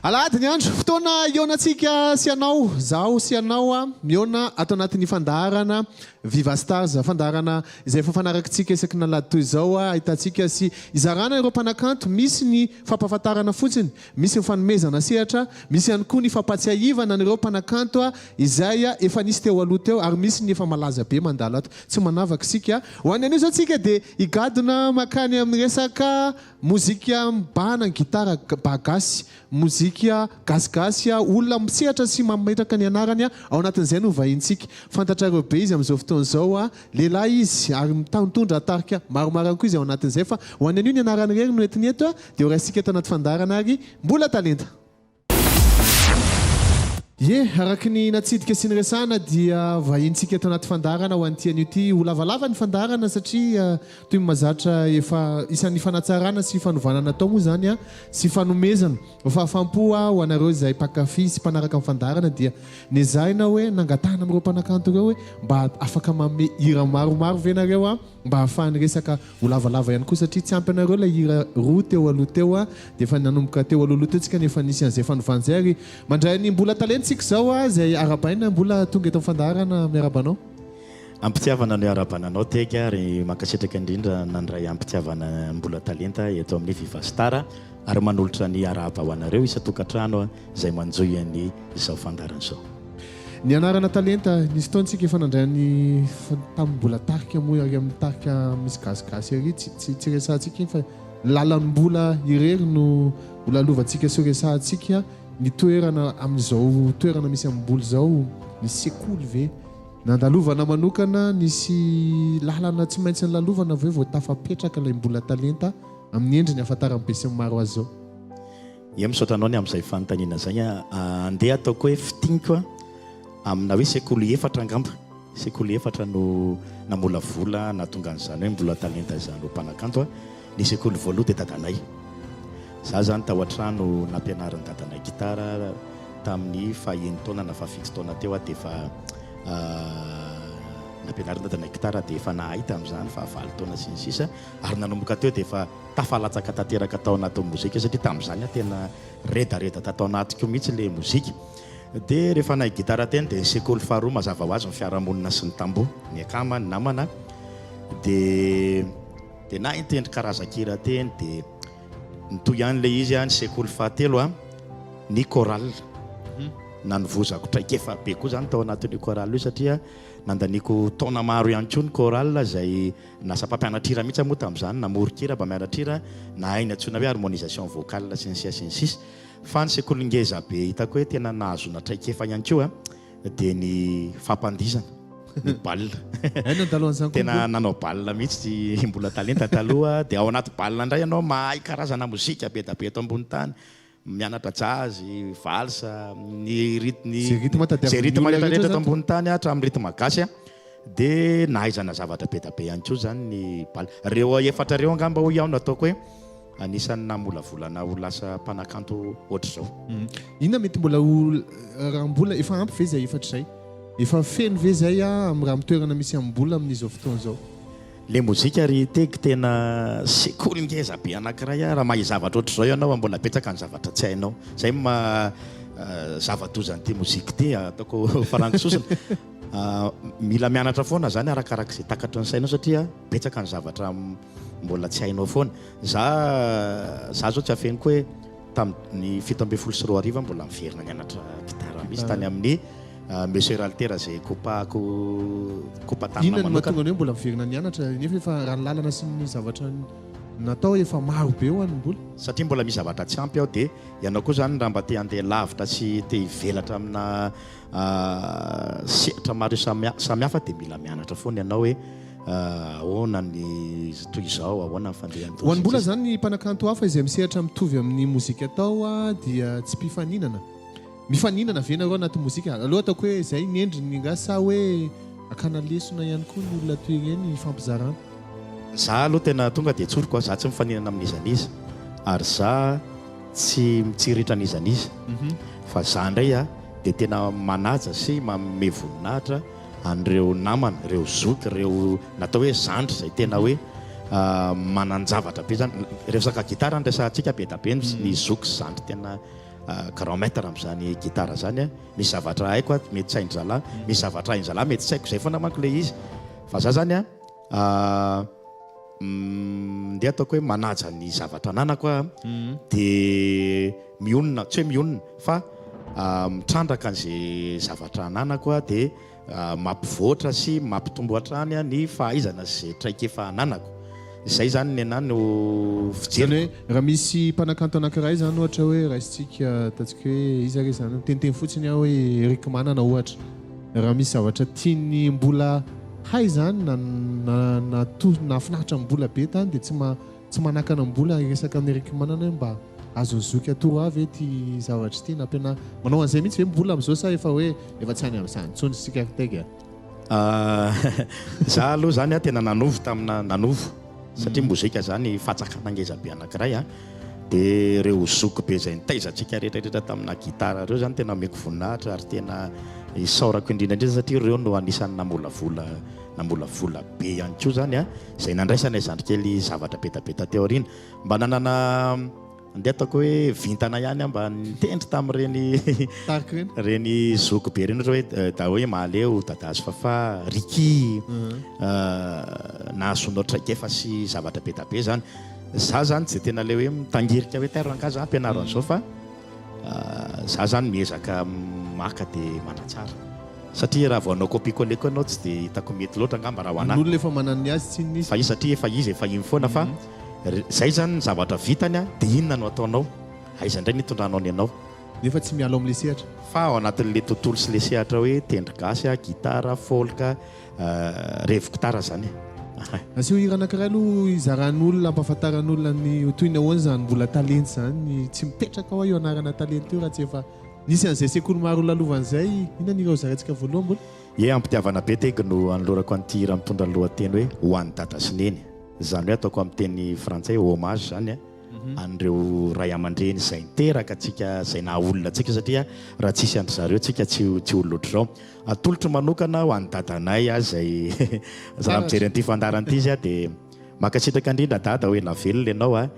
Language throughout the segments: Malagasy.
Alahady ny andro, fotoana hihaonantsika sy ianao, zaho sy ianao, mihaona ato anatin'ny fandaharana Viva Stars, fandaharana izay efa fanarakitsika isaky ny alahady toy izao, ahitantsika sy izarana ireo mpanakanto, misy ny fampahafantarana fotsiny, misy ny fanomezana sehatra, misy ihany koa ny fampahatsiahivana an'ireo mpanakanto izay efa nisy teo aloha teo ary misy ny efa malaza be mandalo ato. Tsy manavaka isika. Ho an'ny anio izao tsika dia higadona mankany amin'ny resaka Mozika mibahana ny gitara ba gasy, mozika gasigasy, olona misehatra sy mametraka ny anarany ao anatin'izay no vahintsika. Fantatrareo be izy amin'izao fotoana izao, lehilahy izy ary mitondra tarika maromaro ihany koa izy ao anatin'izay fa ho an'ny anio ny anarany irery no entiny eto dia ho raisintsika eto anaty fandaharana ary Mbola Talenta. Ie, araka ny natsidika sy niresahana dia vahinintsika eto anaty fandaharana ho an'ity anio ity. Ho lavalava ny fandaharana satria toy ny mahazatra efa isan'ny fanatsarana sy fanovana natao moa izany sy fanomezana fahafaham-po ho anareo izay mpankafy sy mpanaraka ny fandaharana dia nezahina hoe nangatahana amin'ireo mpanakanto ireo hoe mba afaka manome hira maromaro ve nareo mba ahafahan'ny resaka ho lavalava ihany koa satria tsy ampy anareo ilay hira roa teo aloha teo dia efa nanomboka teo alohaloha teo tsika no efa nisy an'izay fanovana izay ary mandray an'i Mbola Talenta tsika izao izay arahabaina Mbola tonga eto amin'ny fandaharana miarahaba anao. Am-pitiavana no iarahabana anao Teky ary mankasitraka indrindra nandray am-pitiavana Mbola Talenta eto amin'ny Viva Star ary manolotra ny arahaba ho anareo isan-tokantrano izay manjohy an'ny izao fandaharana izao. Ny anarana talenta, nisy fotoana tsika efa nandray an'i tamin'ny mbola tarika moa ary amin'ny tarika misy gasigasy ery, tsy tsy tsy resahantsika iny fa ny lalan'ny mbola irery no ho lalovantsika sy ho resahantsika, ny toerana amin'izao toerana misy an'i Mbola izao, nisy sekoly ve nandalovana manokana, nisy lalana tsy maintsy nilalovana ve vao tafapetraka ilay Mbola talenta amin'ny endriny ahafantaran'ny besinimaro azy izao? Ie misaotra anao ny amin'izay fanontaniana izay a. Andeha ataoko hoe fintiniko amina hoe sekoly efatra angamba. Sekoly efatra no namolavola nahatonga an'izany hoe mbola talenta izany ho mpanakanto a. Ny sekoly voaloha dia dadanay. Za izany tao an-trano nampianarin'i dadanay gitara tamin'ny faha enin-taona na faha fito taona teo aho dia efa nampianarin'i dadanay gitara dia efa nahay tamin'izany faha valo taona sy ny sisa ary nanomboka teo dia efa Tafalatsaka tanteraka tao anatin'ny mozika satria tamin'izany aho tena redareda tato anatiko mihitsy ilay mozika. Dia rehefa nahay gitara teny dia ny sekoly faharoa mazava ho azy ny fiarahamonina sy ny tamboho, ny akama, ny namana. Dia dia nahay nitendry karazan-kira teny dia nitohy ihany ilay izy, ny sekoly fahatelo ny chorale. Nanovozako traikefa be koa izany tao anatin'io chorale io satria nandaniako taona maro ihany koa ny chorale izay Lasa mpampianatra hira mihitsy aho moa tamin'izany, namoron-kira, mpampianatra hira, nahay ny antsoina hoe harmonisation vocale sy ny sisa sy ny sisa. Fa ny sekoly ngeza be hitako hoe tena nahazoana traikefa ihany koa dia ny fampandihizana, ny bal. Hay nandalo an'izany koa Tena mbola. nanao bal mihitsy i Mbola Talenta taloha, dia ao anaty bal indray ianao mahay karazana mozika be dia be eto ambony tany. Mianatra jazz, valse, ny rythme, Izay rythme izay tadiavin'ny rythme olona rehetra rehetra rehetra eto zany. ambony tany hatramin'ny rythme gasy dia nahaizana zavatra be dia be ihany koa izany ny bal. Ireo efatra ireo angamba hoy aho no ataoko hoe anisan'ny namolavolana ho lasa mpanakanto ohatr'izao. Inona mety mbola ho raha mbola efa ampy ve izay efatra izay? Efa feno ve izay amin'ny raha amin'ny toerana misy an'i Mbola amin'izao fotoana izao? Le mozika ry Tegy tena sekoly ngeza be anakiray a, raha mahay zavatra ohatr'izao ianao mbola betsaka ny zavatra tsy hainao, zay no maha zava-doza an'ity mozika ity ataoko farango sosona, mila mianatra foana zany arakarak'izay takatry ny sainao satria betsaka ny zavatra mbola tsy hainao foana, za za zao tsy afeniko hoe Tamin'ny 2017 aho mbola niverina nianatra gitara mihitsy tany amin'ny Monsieur Ralitera izay kopahako kopa tanana Inona no manokana. mahatonga anao hoe mbola miverina nianatra nefa efa raha ny lalana sy ny zavatra natao efa maro be ho an'ny mbola? Satria mbola misy zavatra tsy ampy aho dia ianao koa izany raha mba te handeha lavitra sy te hivelatra amina Sehatra maro samihafa dia mila mianatra foana ianao hoe ahoana ny toy izao, ahoana ny fandehan'ny Ho an'i Mbola izany ny mpanakanto hafa izay misehatra mitovy amin'ny mozika atao dia tsy mpifaninana. Mifaninana ve nareo anaty mozika? Aleo ataoko hoe izay ny endriny nga sa hoe akana lesona ihany koa ny olona toy ireny hifampizarana? Za aloha tena tonga dia tsoriko a, za tsy mifaninana amin'iza n'iza ary za tsy mitsiritra an'iza n'iza fa za ndray a dia tena manaja sy manome voninahitra an'ireo namana, ireo zoky, ireo natao hoe zandry izay tena hoe manan-javatra be zany. Resaka gitara no resahantsika be dia be ny zoky sy zandry tena. grand maitre amin'izany gitara izany a, misy zavatra haiko a mety tsy hain-dry zalahy, misy zavatra hain-dry zalahy mety tsy haiko, izay foana manko ilay izy. Fa za zany a ndeha ataoko hoe manaja ny zavatra ananako aho dia mionona, tsy hoe mionona fa mitrandraka an'izay zavatra ananako aho dia mampivoatra sy mampitombo hatrany ny fahaizana sy izay traikefa ananako. Izay izany ny anah no fijeriko. Izany hoe raha misy mpanakanto anankiray izany ohatra hoe raisintsika ataontsika hoe iza re izany, miteniteny fotsiny aho hoe Eric Manana ohatra, raha misy zavatra tiany mbola hay izany na na na to nahafinaritra mbola be tany dia tsy ma tsy manakana mbola hiresaka amin'i Eric Manana hoe mba azon'i zoky atoro ahy ve ity zavatra ity na ampiana manao an'izay mihitsy ve mbola amin'izao sa efa hoe efa tsy any amin'izany intsony isika ry Teg a? Za aloha zany tena nanovo tamina nanovo satria mozika zany fatsakana ngeza be anakiray a, de reo zoky be zay nitaiza antsika rehetra rehetra tamina gitara reo zany tena omeko voninahitra ary tena isaorako indrindra indrindra satria reo no anisan'ny namolavola namolavola be ihany koa zany a, zay nandraisanay zandrikely zavatra be da be taty aoriana mba nanana Andeha ataoko hoe vintana ihany aho mba nitendry tamin'ireny Tarika ireny? ireny zoky be ireny ohatra hoe Dahoe Mahaleo, Dadazo Fafa, Ricky, nahazoanao traikefa sy zavatra be da be zany. Za zany tsy dia tena ilay hoe mitangirika hoe tayr rangahy za ampianaro an'izao fa za zany miezaka maka dia manatsara. Satria raha vao hanao copie coller koa ianao tsy dia hitako mety loatra angamba raha ho anà. Ny olona efa manana ny azy tsinona izy. Fa izy satria efa izy efa iny foana fa zay zany ny zavatra vitany a, dia inona no ataonao? Aiza indray no hitondranao ny anao? Nefa tsy miala ao amin'ilay sehatra. Fa ao anatin'ilay tontolo sy ilay sehatra hoe tendry gasy a, gitara, folk, revy gitara zany e. Asio hira anankiray aloha hizaran'olona, hampahafantaran'olona ny toy ny ahoana izany mbola talenta izany. Tsy mipetraka hoa io anarana talenta io raha tsy efa Nisy an'izay sekoly maro lalovan izay, inona ny hira hozaraintsika voalohany mbola? Ie, am-pitiavana be Tegy no anolorako an'ity hira mitondra ny lohateny hoe Ho an'i Dada sy Neny. Izany hoe ataoko amin'ny teny frantsay hommage izany an'ireo ray aman-dreny izay niteraka antsika, izay naha olona antsika satria raha tsisy an-dry zareo tsika tsy tsy olona ohatr'izao. Atolotro manokana ho an'i dadanay aho izay raha mijery an'ity fandaharana ity izy dia mankasitraka indrindra dada ho ela velona ianao a.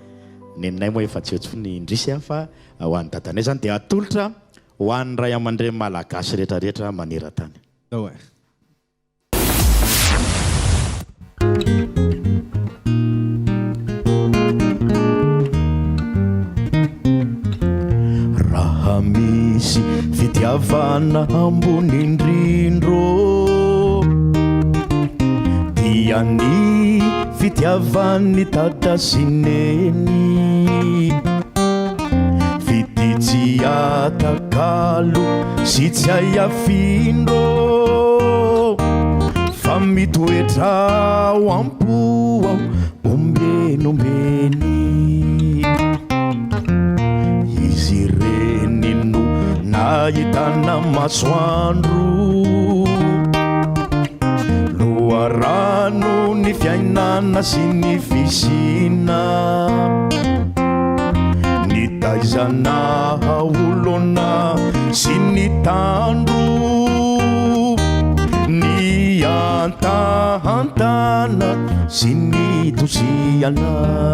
Neninay moa efa tsy eo intsony indrisy fa Ho an'i dadanay izany dia atolotra ho an'ny ray aman-dreny malagasy rehetra rehetra maneran-tany. Ndao e. Raha misy fitiavana ambony indrindra ô Dia ny fitiavan'ny dada sy neny Fitia tsy atakalo sy tsy hay afindra ô Fa mitoetra ao am-po ao ombieny ombieny Izy ireny no nahitana masoandro Loharano ny fiainana sy ny fisiana Nitaizana olona sy nitandro Ny antahantana sy ny tosiana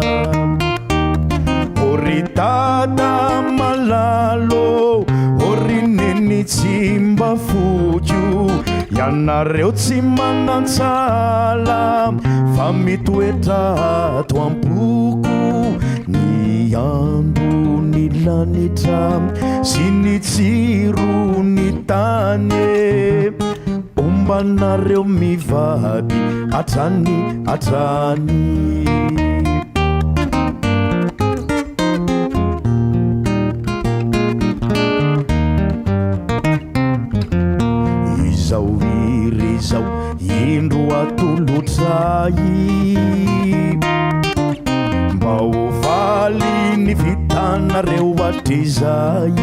O ry dada malala ô, o ry neny tsy mba foiko Ianareo tsy manan-tsahala fa mitoetra ato am-poko Ny andon'ny lanitra sy ny tsiron'ny tany e Homba anareo mivady hatrany hatrany. Izao hira izao indro atolotra ahy Mba ho faly ny vitanareo hatrizay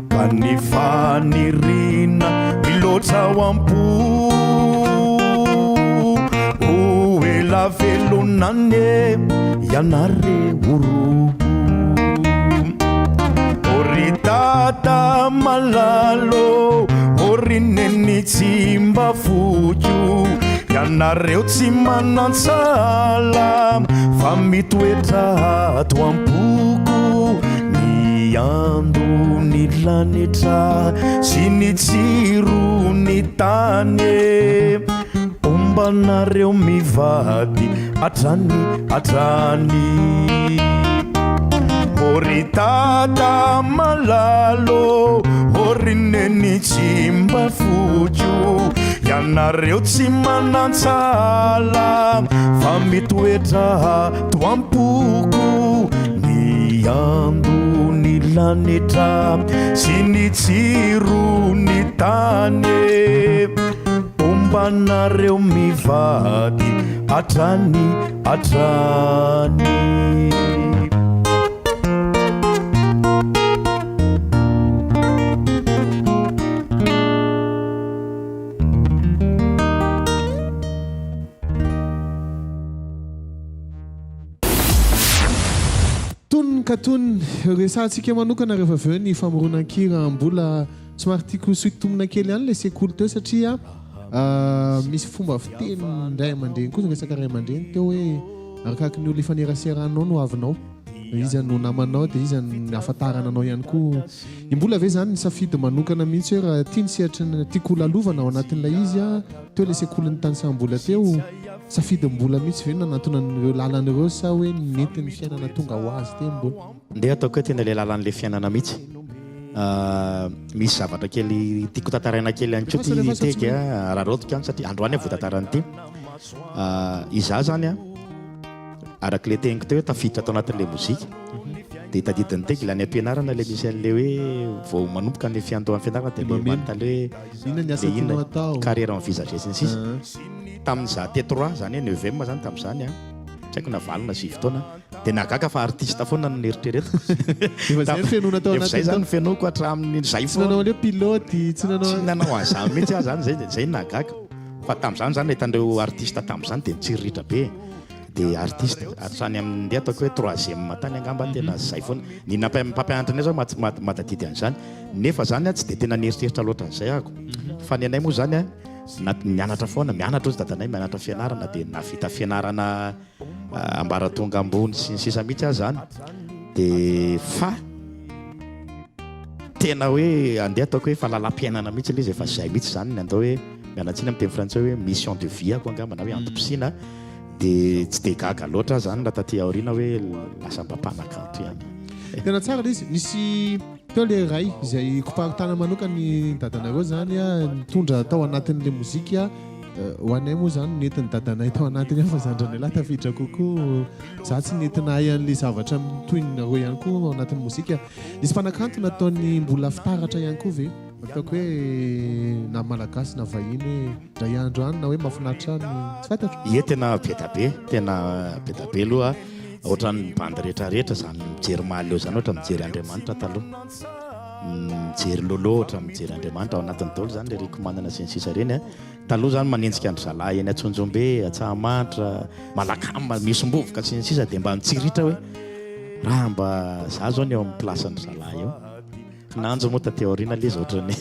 Ka ny faniriana miloatra ao am-po Ho ela velona anie ianareo roa O ry dada malala ô, o ry neny tsy mba foiko Ianareo tsy manan-tsahala fa mitoetra ato am-poko. Ny andon'ny lanitra sy ny tsiron'ny tany e Homba anareo mivady hatrany hatrany Ô ry dada malala ô, ô ry neny tsy mba foko Ianareo tsy manan-tsahala fa mitoetra ato am-poko Ny andon'ny lanitra sy ny tsiron'ny tany e Homba anareo mivady hatrany hatrany. Tonony ka tonony. Resahantsika manokana rehefa avy eo ny famoronan-kira. Mbola somary tiako soitomina kely ihany ilay sekoly teo satria misy fomba fitenin-dray aman-dreny koa, resaka ray aman-dreny teo hoe arakaraky ny olona ifaneraseranao no avinao. Iza no namanao dia iza no ahafantarana anao ihany koa. I Mbola ve izany nisafidy manokana mihitsy hoe raha tia ny sehatry ny tiako ho lalovana ao anatin'ilay izy aho, teo ilay sekolin'ny tany Sahambola teo, safidim-bola mihitsy ve no nanantona an'ireo lalana ireo sa hoe nentin'ny fiainana tonga ho azy teo Mbola? Ndeha ataoko hoe tena ilay lalan'ilay fiainana mihitsy. Misy zavatra kely tiako tantaraina kely ihany koa ity Tegy a, araraotiko ihany satria androany aho vao tantara an'ity. Izaho izany an, araka ilay teniko teo hoe tafiditra tao anatin'ilay mozika dia tadidin'ny Tegy ilay any am-pianarana ilay misy an'ilay hoe vao manomboka ny fiandohan'ny fianarana dia ilay manontany hoe Inona ny asa ilay tianao inona atao? carrière envisagée sy ny sisa. Tamin'izaho T3, izany hoe neuvième izany tamin'izany an, tsy haiko na valo na sivy taona, Dia nahagaga fa artiste foana no neritreretiko. Efa izay ny fenoana tao Efa izay anatiny izany tao. ny fenoako hatramin'ny izay Tsy foana. nanao an'ilay pilote, tsy nanao. Tsy nanao an'izany mihitsy aho izany, izay izay no nahagaga. Fa tamin'izany izany nahita an'ireo artiste tamin'izany dia nitsiriritra be e. Dia artiste hatrany amin'ny ndeha ataoko hoe troisième tany angamba tena izay foana. Ny nampi- mpampianatra anay izao maha- maha- mahatadidy an'izany. Nefa izany an, tsy dia tena nieritreritra loatra an'izay ahako. Fa ny anay moa izany an, na- nianatra foana, mianatra hozy dadanay, mianatra fianarana dia nahavita fianarana ambaratonga ambony sy ny sisa mihitsy aza zany de fa tena hoe andeha ataoko hoe efa lalam-piainana mihitsy ilay izy efa zay mihitsy zany ny andao hoe miala tsiny amin'ny teny frantsay hoe mission de vie ako angamba na hoe antom-pisiana de tsy de gaga loatra aho zany raha taty aoriana hoe lasa mba mpanakanto ihany. Tena tsara ilay izy, nisy teo ilay ray izay koparitana manokana ny dadanareo zany nitondra tao anatin'ilay mozika Ho anay moa izany nentin'i dadanay tao anatiny ao fa zandrinay lahy tafiditra kokoa. Za tsy nety nahay an'ilay zavatra toy ny nareo ihany koa ao anatin'ny mozika. Nisy mpanakanto nataony mbola fitaratra ihany koa ve? Ataoko hoe na malagasy na vahiny hoe indray andro any na hoe mahafinaritra ahy ny tsy fantatro. Ie tena be da be, tena be da be aloha, ohatran'ny bandy rehetra rehetra izany mijery Mahaleo izany ohatra mijery Andriamanitra taloha. Mijery Lolo ohatra mijery Andriamanitra ao anatiny daholo zany le Rico Manana sy ny sisa ireny a. Taloha zany manenjika an-dry zalahy eny Antsonjombe, Antsahamanitra, Malakama, Misom-bovoka sy ny sisa dia mba mitsiritra hoe raha mba za zao ny eo amin'ny place-ndry zalahy eo. Kinanjo moa taty aoriana le izy ohatran'ny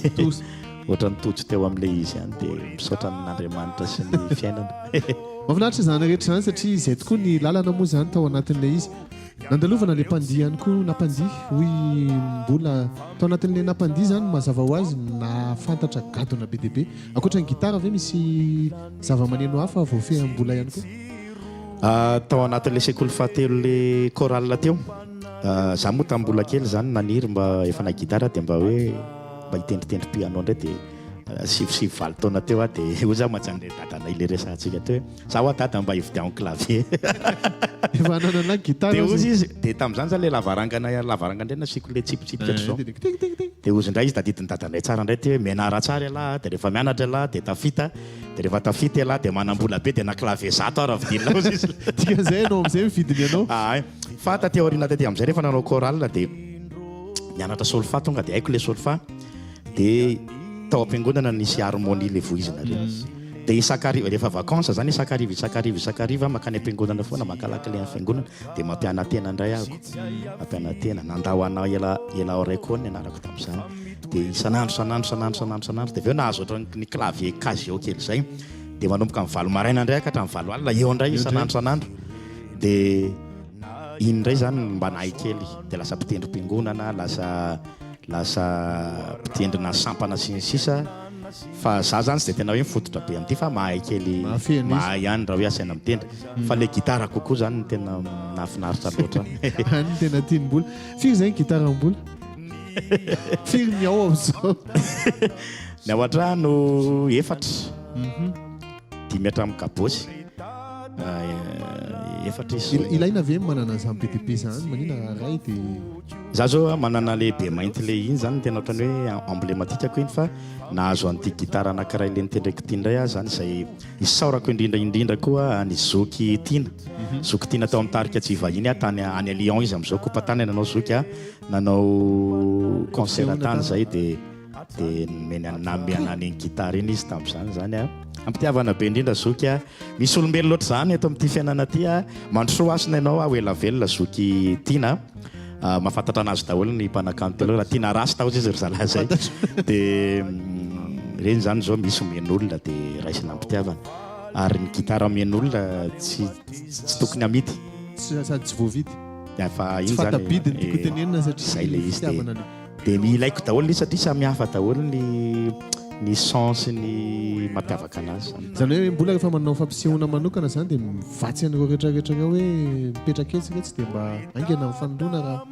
ohatran'ny tojo teo amin'ilay izy ihany dia misaotra an'Andriamanitra sy ny fiainana. Mahafinaritra izany rehetra izany satria izay tokoa ny lalana moa izany tao anatin'ilay izy. Nandalovana ilay mpandihy ihany koa nampandihy, hoy Mbola. Tao anatin'ilay nampandihy izany, mazava ho azy, nahafantatra gadona be dia be. Ankoatra ny gitara ve misy zavamaneno hafa voafehin'i Mbola ihany koa? Tao anatin'ilay sekoly fahatelo ilay chorale teo. Za moa tamin'ny mbola kely izany naniry mba efa nahay gitara dia mba hoe mba hitendritendry piano indray dia sivy sivy valo taona teo aho dia hoy za mantsy an'ilay dadanay ilay resahantsika teo hoe Za hoa dada mba hividiano clavier. Efa ananana guitare Dia hozy izy, dia tamin'izany zany le lavarangana lavarangana indray nasiako le tsipitsipika ohatr'izao. Dia hozy indray izy tadidin'i dadanay tsara indray ty hoe mianara tsara ialahy a, dia rehefa mianatra ialahy dia tafita, dia rehefa tafita ialahy dia manam-bola be dia na clavier 100 ara vidianao hozy izy. Dikan'izay ianao amin'izay mividy ny anao. Ahay. Fa taty aoriana taty amin'izay rehefa nanao chorale dia nianatra solfa tonga dia haiko le solfa dia tao am-piangonana nisy harmonie le voizina reny. Dia isan-kariva, rehefa vacances zany, isan-kariva, isan-kariva, isan-kariva aho mankany am-piangonana foana, maka lakile an'ny fiangonana, dia mampiana-tena indray aho ko. Mampiana-tena. Nandao anao ela, ela Oreco ny anarako tamin'izany. Dia isan'andro, isan'andro, isan'andro, isan'andro, isan'andro. Dia avy eo nahazo ohatran'ny ny clavier Casio kely izay. Dia manomboka amin'ny valo maraina indray aho ka hatramin'ny valo alina, eo indray isan'andro, isan'andro. Dia. Iny indray zany mba nahay kely dia lasa mpitendrim-piangonana, lasa lasa mpitendrina sampana sy ny sisa fa za zany tsy dia tena hoe mifototra be amin'ity fa mahay kely Mahafehy an'izy. mahay ihany raha hoe asaina mitendry fa le gitara kokoa zany no tena nahafinaritra loatra ahy. Any no tena tian'i Mbola. Firy izay ny gitara Mbola? Firy ny ao amin'izao? Ny ao an-trano efatra. Dimy hatramin'ny kabôsy. Efatra izy zao. Ilaina ve ny manana an'izany be dia be izany? Manina raha iray dia. Za zao manana le be mainty le iny zany tena ohatran'ny hoe emblématique-ko iny fa nahazo an'ity gitara anankiray le notendreko ity indray aho zany izay isaorako indrindra indrindra koa an'i Zoky Tiana. Zoky Tiana tao amin'ny tarika Tsy Vahiny aho tany any Lyon izy amin'izao, kopa-tany nanao Zoky a, nanao concert tany zay dia. Dia nomeny an nanome anah an'iny gitara iny izy tamin'izany izany a. Ampitiavana be indrindra zoky a. Misy olombelona ohatr'izany eto amin'ity fiainana ity a. Mandrosoa hasina ianao a, ho ela velona zoky Tiana a. Mahafantatra anazy daholo ny mpanakanto telo raha Tiana Rasta hozy izy ry zalahy izay. Dia ireny izany izao misy omen'olona dia raisina am-pitiavana. Ary ny gitara omen'olona tsy tsy tokony amidy. Tsy sady tsy voavidy. Dia fa Tsy iny izany fanta-bidy no tiako hotenenina satria izay ilay izy dia. fitiavana le. Dia ilaiko daholo ilay izy satria samy hafa daholo ny ny son sy ny mampiavaka anazy zany. Izany hoe mbola rehefa manao fampisehoana manokana izany dia mivatsy an'ireo rehetrarehetra ireo hoe mipetraka etsy iretsy dia mba haingana amin'ny fanoloana raha.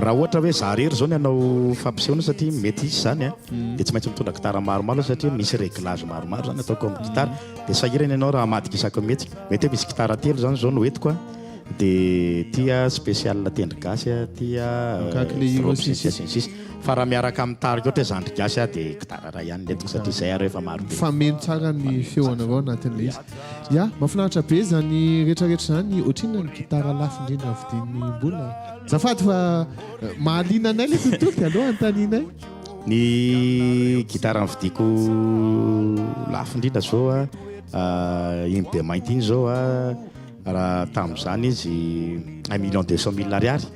Raha ohatra hoe za rery izao ny hanao fampisehoana satria mety hisy izany an, dia tsy maintsy mitondra gitara maromaro aho satria misy réglage maromaro izany ataoko amin'ny gitara. Dia sahirana ianao raha hamadika isaky ny mihetsika. Mety hoe misy gitara telo izany izao no entiko an. Dia ty a spécial tendry gasy a, ty a drop sy ny sisa sy ny sisa. Fa raha miaraka amin'ny tarika ohatra hoe zandry gasy aho dia gitara iray ihany no entiko satria izay ary efa maro be. Mifameno tsara ny feo anareo anatin'ilay izy. Ya, mahafinaritra be izany rehetrarehetra izany. Ohatrinona ny gitara lafo indrindra vidian'i Mbola? Azafady fa mahaliana anay ilay tontolo dia aleo anontanianay. Ny gitara novidiako lafo indrindra izao a, iny be mainty iny izao a, Raha tamin'izany izy un million deux cent mille ariary,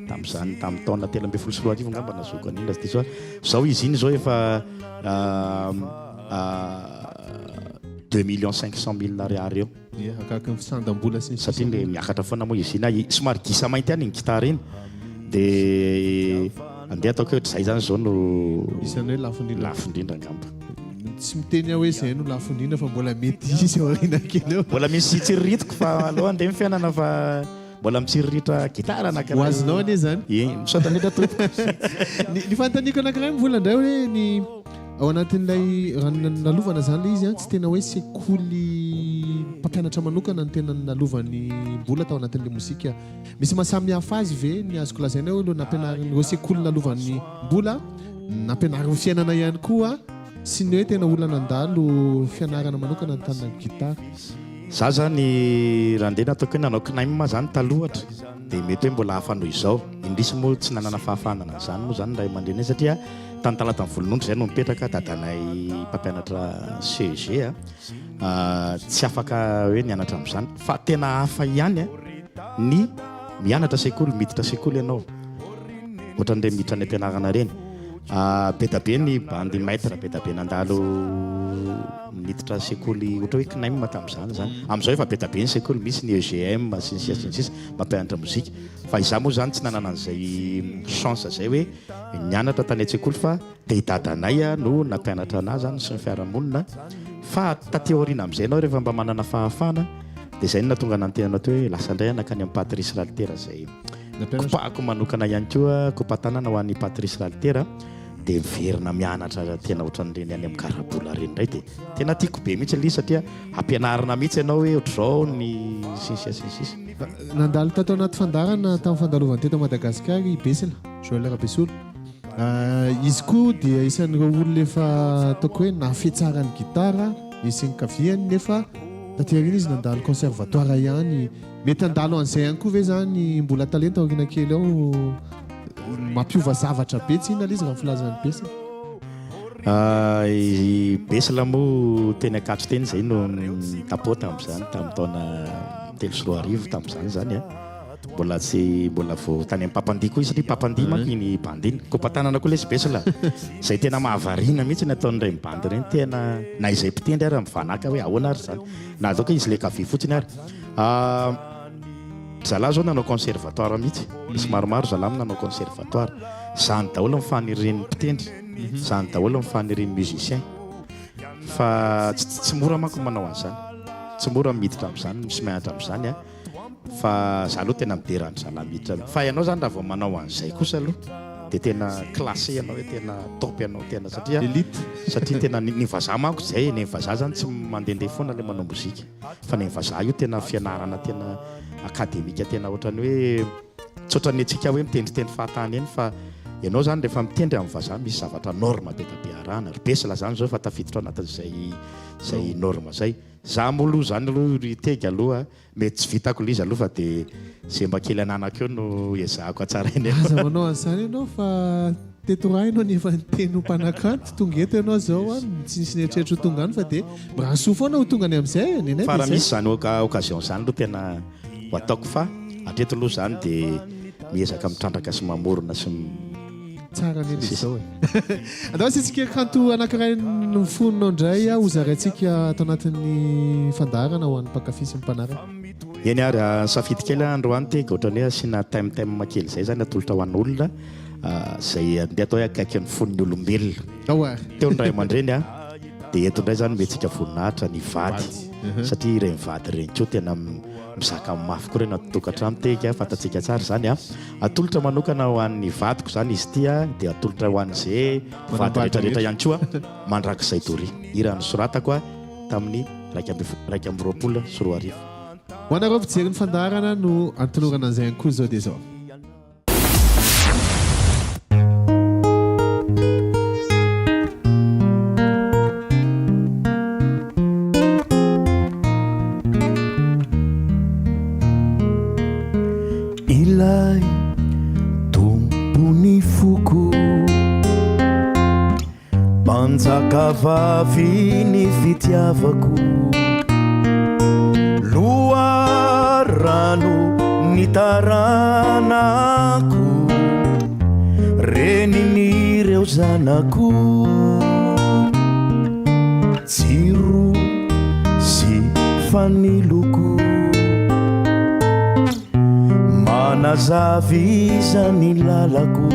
tamin'izany tamin'ny taona 2013 angamba nahazoako an'iny raha tsy diso aho. Izao izy iny izao efa 2 millions 500 mille ariary eo. Ie, akaiky ny fisandam-bola sy ny sisa. Satria le miakatra foana moa izy iny, somary gisa mainty ihany iny gitara iny. Dia andeha ataoko hoe ohatr'izay izany izao no Isan'ny hoe lafo indrindra. Lafo indrindra angamba. Tsy miteny aho hoe izay no lafo indrindra fa mbola mety hisy ao aoriana kely eo. Mbola misy tsirirritiko fa aleo andeha ny fiainana fa mbola mitsiriritra gitara anankiray. Ho azonao anie izany. Ie, misaotra indrindra tompoko. Ny ny fanontaniako anankiray Mvola indray hoe ny ao anatin'ilay raha ny nalovana izany ilay izy an, tsy tena hoe sekoly mpampianatra manokana no tena nalovan'i Mbola tao anatin'ilay mozika. Misy maha samy hafa azy ve ny azoko lazaina hoe ireo nampianarin'ireo sekoly nalovan'i Mbola, nampianarin'ny fiainana ihany koa sy ny hoe tena olona nandalo fianarana manokana ny tanana gitara. Za zany raha ndeha nataoko hoe nanao CNAIM zany taloha ohatra dia mety hoe mbola hafa noho izao. Indrisy moa tsy nanana fahafahana an'izany moa zany ny ray aman-dreny satria tany Talatan'ny Volonondry zay no nipetraka, dadanay mpampianatra CEG a, tsy afaka hoe nianatra amin'izany fa tena hafa ihany ny mianatra sekoly, miditra sekoly ianao ohatran'ireny miditra any am-pianarana ireny. Be da be ny bandy maitre be da be nandalo niditra sekoly ohatra hoe CNAIM tamin'izany izany. Amin'izao efa be da be ny sekoly, misy ny EGM sy ny sisa sy ny sisa mampianatra mozika. Fa izaho moa izany tsy nanana an'izay chance izay hoe nianatra tany an-tsekoly fa dia i dadanay no nampianatra anah izany sy ny fiarahamonina. Fa taty aoriana amin'izay ianao rehefa mba manana fahafahana dia izay no nahatonga anah niteny anao teo hoe lasa indray aho nankany amin'i Patrice Ralitera izay. Kopahako manokana ihany koa kopa-tanana ho an'i Patrice Ralitera dia miverina mianatra tena ohatran'ireny any amin'ny garabola ireny indray dia tena tiako be mihitsy ilay izy satria ampianarina mihitsy ianao hoe ohatr'izao ny sy ny sisa sy ny sisa. Nandalo tato anaty fandaharana tamin'ny fandalovany teto Madagasikara i Besila, Joël Rabesolo. Izy koa dia isan'ireo olona efa ataoko hoe nahafehy tsara ny gitara sy ny kaviany nefa taty aoriana izy nandalo conservatoire ihany. Mety handalo an'izay ihany koa ve zany Mbola Talenta aoriana kely ao? Mampiova zavatra be tsinona ilay izy raha ny filazan'i Besla. I Besla moa teny Ankatso teny izay no nitapoa tamin'izany tamin'ny taona 2003 tamin'izany izany a. Mbola tsy mbola vao tany amin'ny Papandia koa izy satria Papandia manko iny bandy iny. Kopa-tanana koa lesy Besla. Izay tena mahavariana mihitsy ny ataon'ireny bandy ireny tena na izay mpitendry ary mivanàka hoe ahoana ary izany. Na ataoko hoe izy ilay kavia fotsiny ary. Zalahy zao nanao conservatoire mihitsy. Misy maromaro zalahy nanao conservatoire. Zany daholo ny fanirian'ny mpitendry. Zany daholo ny fanirian'ny musicien. Fa tsy mora manko ny manao an'izany. Tsy mora ny miditra amin'izany sy mianatra amin'izany an. Fa za aloha tena midera an-dry zalahy miditra. Fa ianao zany raha vao manao an'izay kosa aloha dia tena classé ianao hoe tena top ianao tena satria Elite. satria tena ny ny vazaha manko izay e, ny vazaha zany tsy mandehandeha foana ilay manao mozika. Fa ny vazaha io tena fianarana tena akademika tena ohatran'ny hoe tsy ohatran'ny antsika hoe mitendritendry fahatany eny fa ianao zany rehefa mitendry amin'ny vazaha misy zavatra norme be dia be arahana. Ry Besla zany zao efa tafiditra ao anatin'izay izay norme izay. Za moa aloha zany aloha ry Tegy aloha mety tsy vitako ilay izy aloha fa dia izay mba kely ananako eo no ezahako hatsaraina eo. Aza manao an'izany ianao fa teto raha ianao no efa niteny ho mpanakanto, tonga eto ianao izao an, tsy nisy nieritreritra ho tonga any fa dia mirary soa foana ho tonga any amin'izay e, nenay Fa dia raha izay. misy izany occasion izany aloha tena ho ataoko fa hatreto aloha izany dia miezaka mitrandraka sy mamorona sy. Tsara anie le zao e. Andao asiantsika kanto anankiray noforonina indray ho zaraintsika ato anatin'ny fandaharana ho an'ny mpankafy sy ny mpanaraka. Eny ary, nisafidy kely aho androany ity, ohatran'ny hoe asiana thème thème kely izay izany atolotra ho an'olona izay andeha atao hoe akaikin'ny fon'ny olombelona. Ao ary. Teo ny ray aman-dreny a, dia eto indray izany omentsika voninahitra ny vady, satria ireny vady ireny koa tena mizaka mafy koa ireny ato tokantrano tehika, fantatsika tsara izany a. Atolotra manokana ho an'ny vadiko izany izy ity a, dia atolotra ho an'izay mpivady rehetra rehetra ihany koa mandrakizay doria. Hira nosoratako a tamin'ny 2021. Ho anareo mpijery ny fandaharana no antolorana an'izay ihany koa izao dia izao. Ilay Tompon'ny foko, Mpanjakavavy ny fitiavako, Loharano ny taranako, Renin'ireo zanako, Jiro sy faniloko. Manazava izany lalako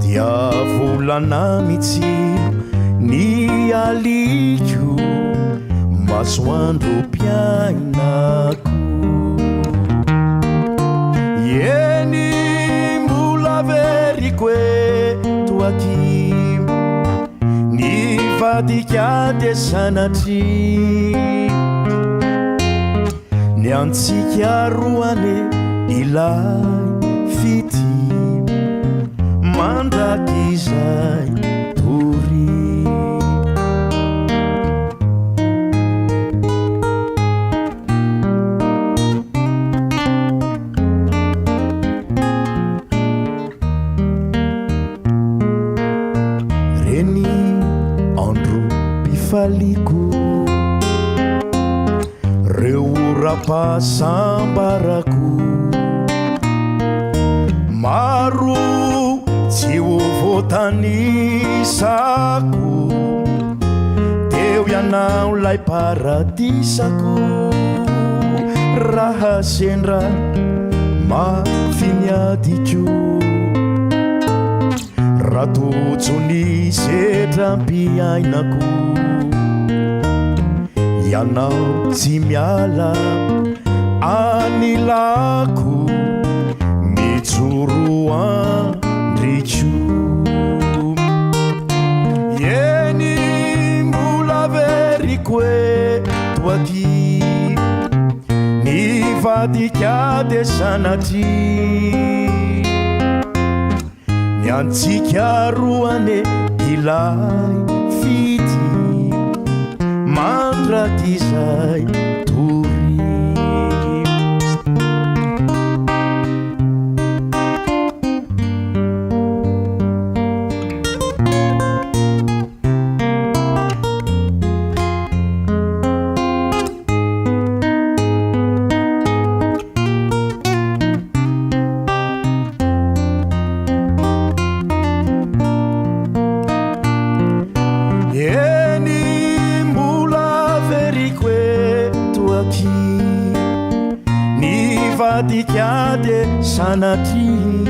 Dia volana mitsilo ny aliko Masoandrom-piainako Eny mbola veriko eto aty Ny vadika dia sanatria Ny antsika roa anie ilay fitia Mandrakizay doria. Reny androm-pifaliako Reo oram-pahasambarako Maro tsy ho voatanisako Teo ianao lay paradisako Raha sendra mafy ny adiko Raha tojo ny sedram-piainako Ianao tsy miala anilako Mijoro andriko Eny mbola veriko eto aty Ny vadika dia sanatria Ny antsika roa anie ilay fitia mandrakizay doria. Eny mbola veriko eto aky. vadika dia sanatria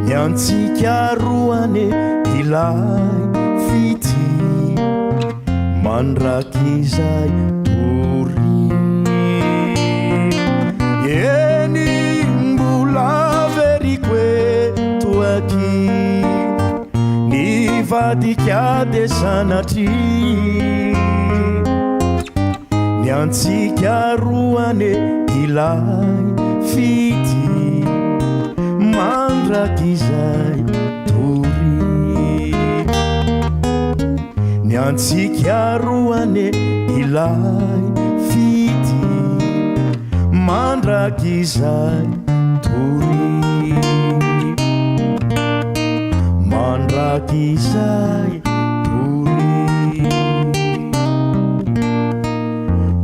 Ny antsika roa anie ilay fitia Mandrakizay doria Eny mbola averiko eto akia Ny vadika dia sanatria Ny antsika roa anie ilay fitia Mandrakizay doria Ny antsika roa anie ilay fitia Mandrakizay doria Mandrakizay doria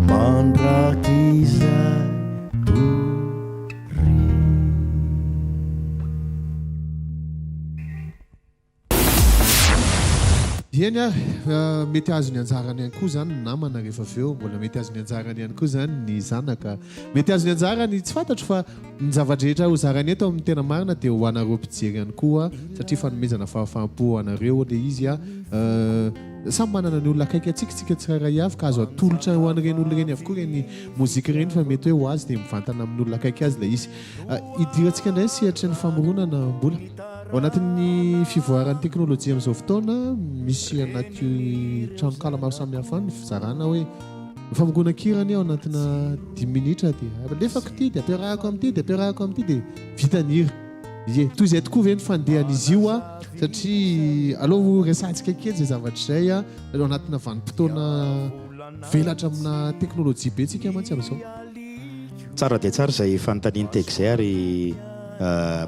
Mandrakizay doria. Eny ary, mety hahazo ny anjarany ihany koa izany ny namana rehefa avy eo, mbola mety hahazo ny anjarany ihany koa izany ny zanaka, mety hahazo ny anjarany, tsy fantatro fa ny zava-drehetra hozaraina eto amin'ny tena marina dia ho anareo mpijery ihany koa satria fanomezana fahafaham-po ho anareo ilay izy. Samy manana ny olona akaiky antsika isika tsirairay avy ka azo atolotra ho an'ireny olona ireny avokoa ireny mozika ireny fa mety hoe ho azy dia mivantana amin'ny olona akaiky azy ilay izy. Hidirantsika indray ny sehatry ny famoronana Mbola. Ao anatin'ny fivoaran'ny teknolojia amin'izao fotoana, misy anaty tranonkala maro samihafa any ny fizarana hoe ny famoronana-kira anie ao anatina dimy minitra dia alefako ity dia ampiarahako amin'ity dia ampiarahako amin'ity dia vita ny hira. Ie, toy izay tokoa ve ny fandehan'izy io a? Satria aleo ho resahantsika kely izay zavatra izay a, ao anatina vanim-potoana mivelatra amina teknolojia be tsika mantsy amin'izao. Tsara dia tsara izay fanontanian'i Teky izay ary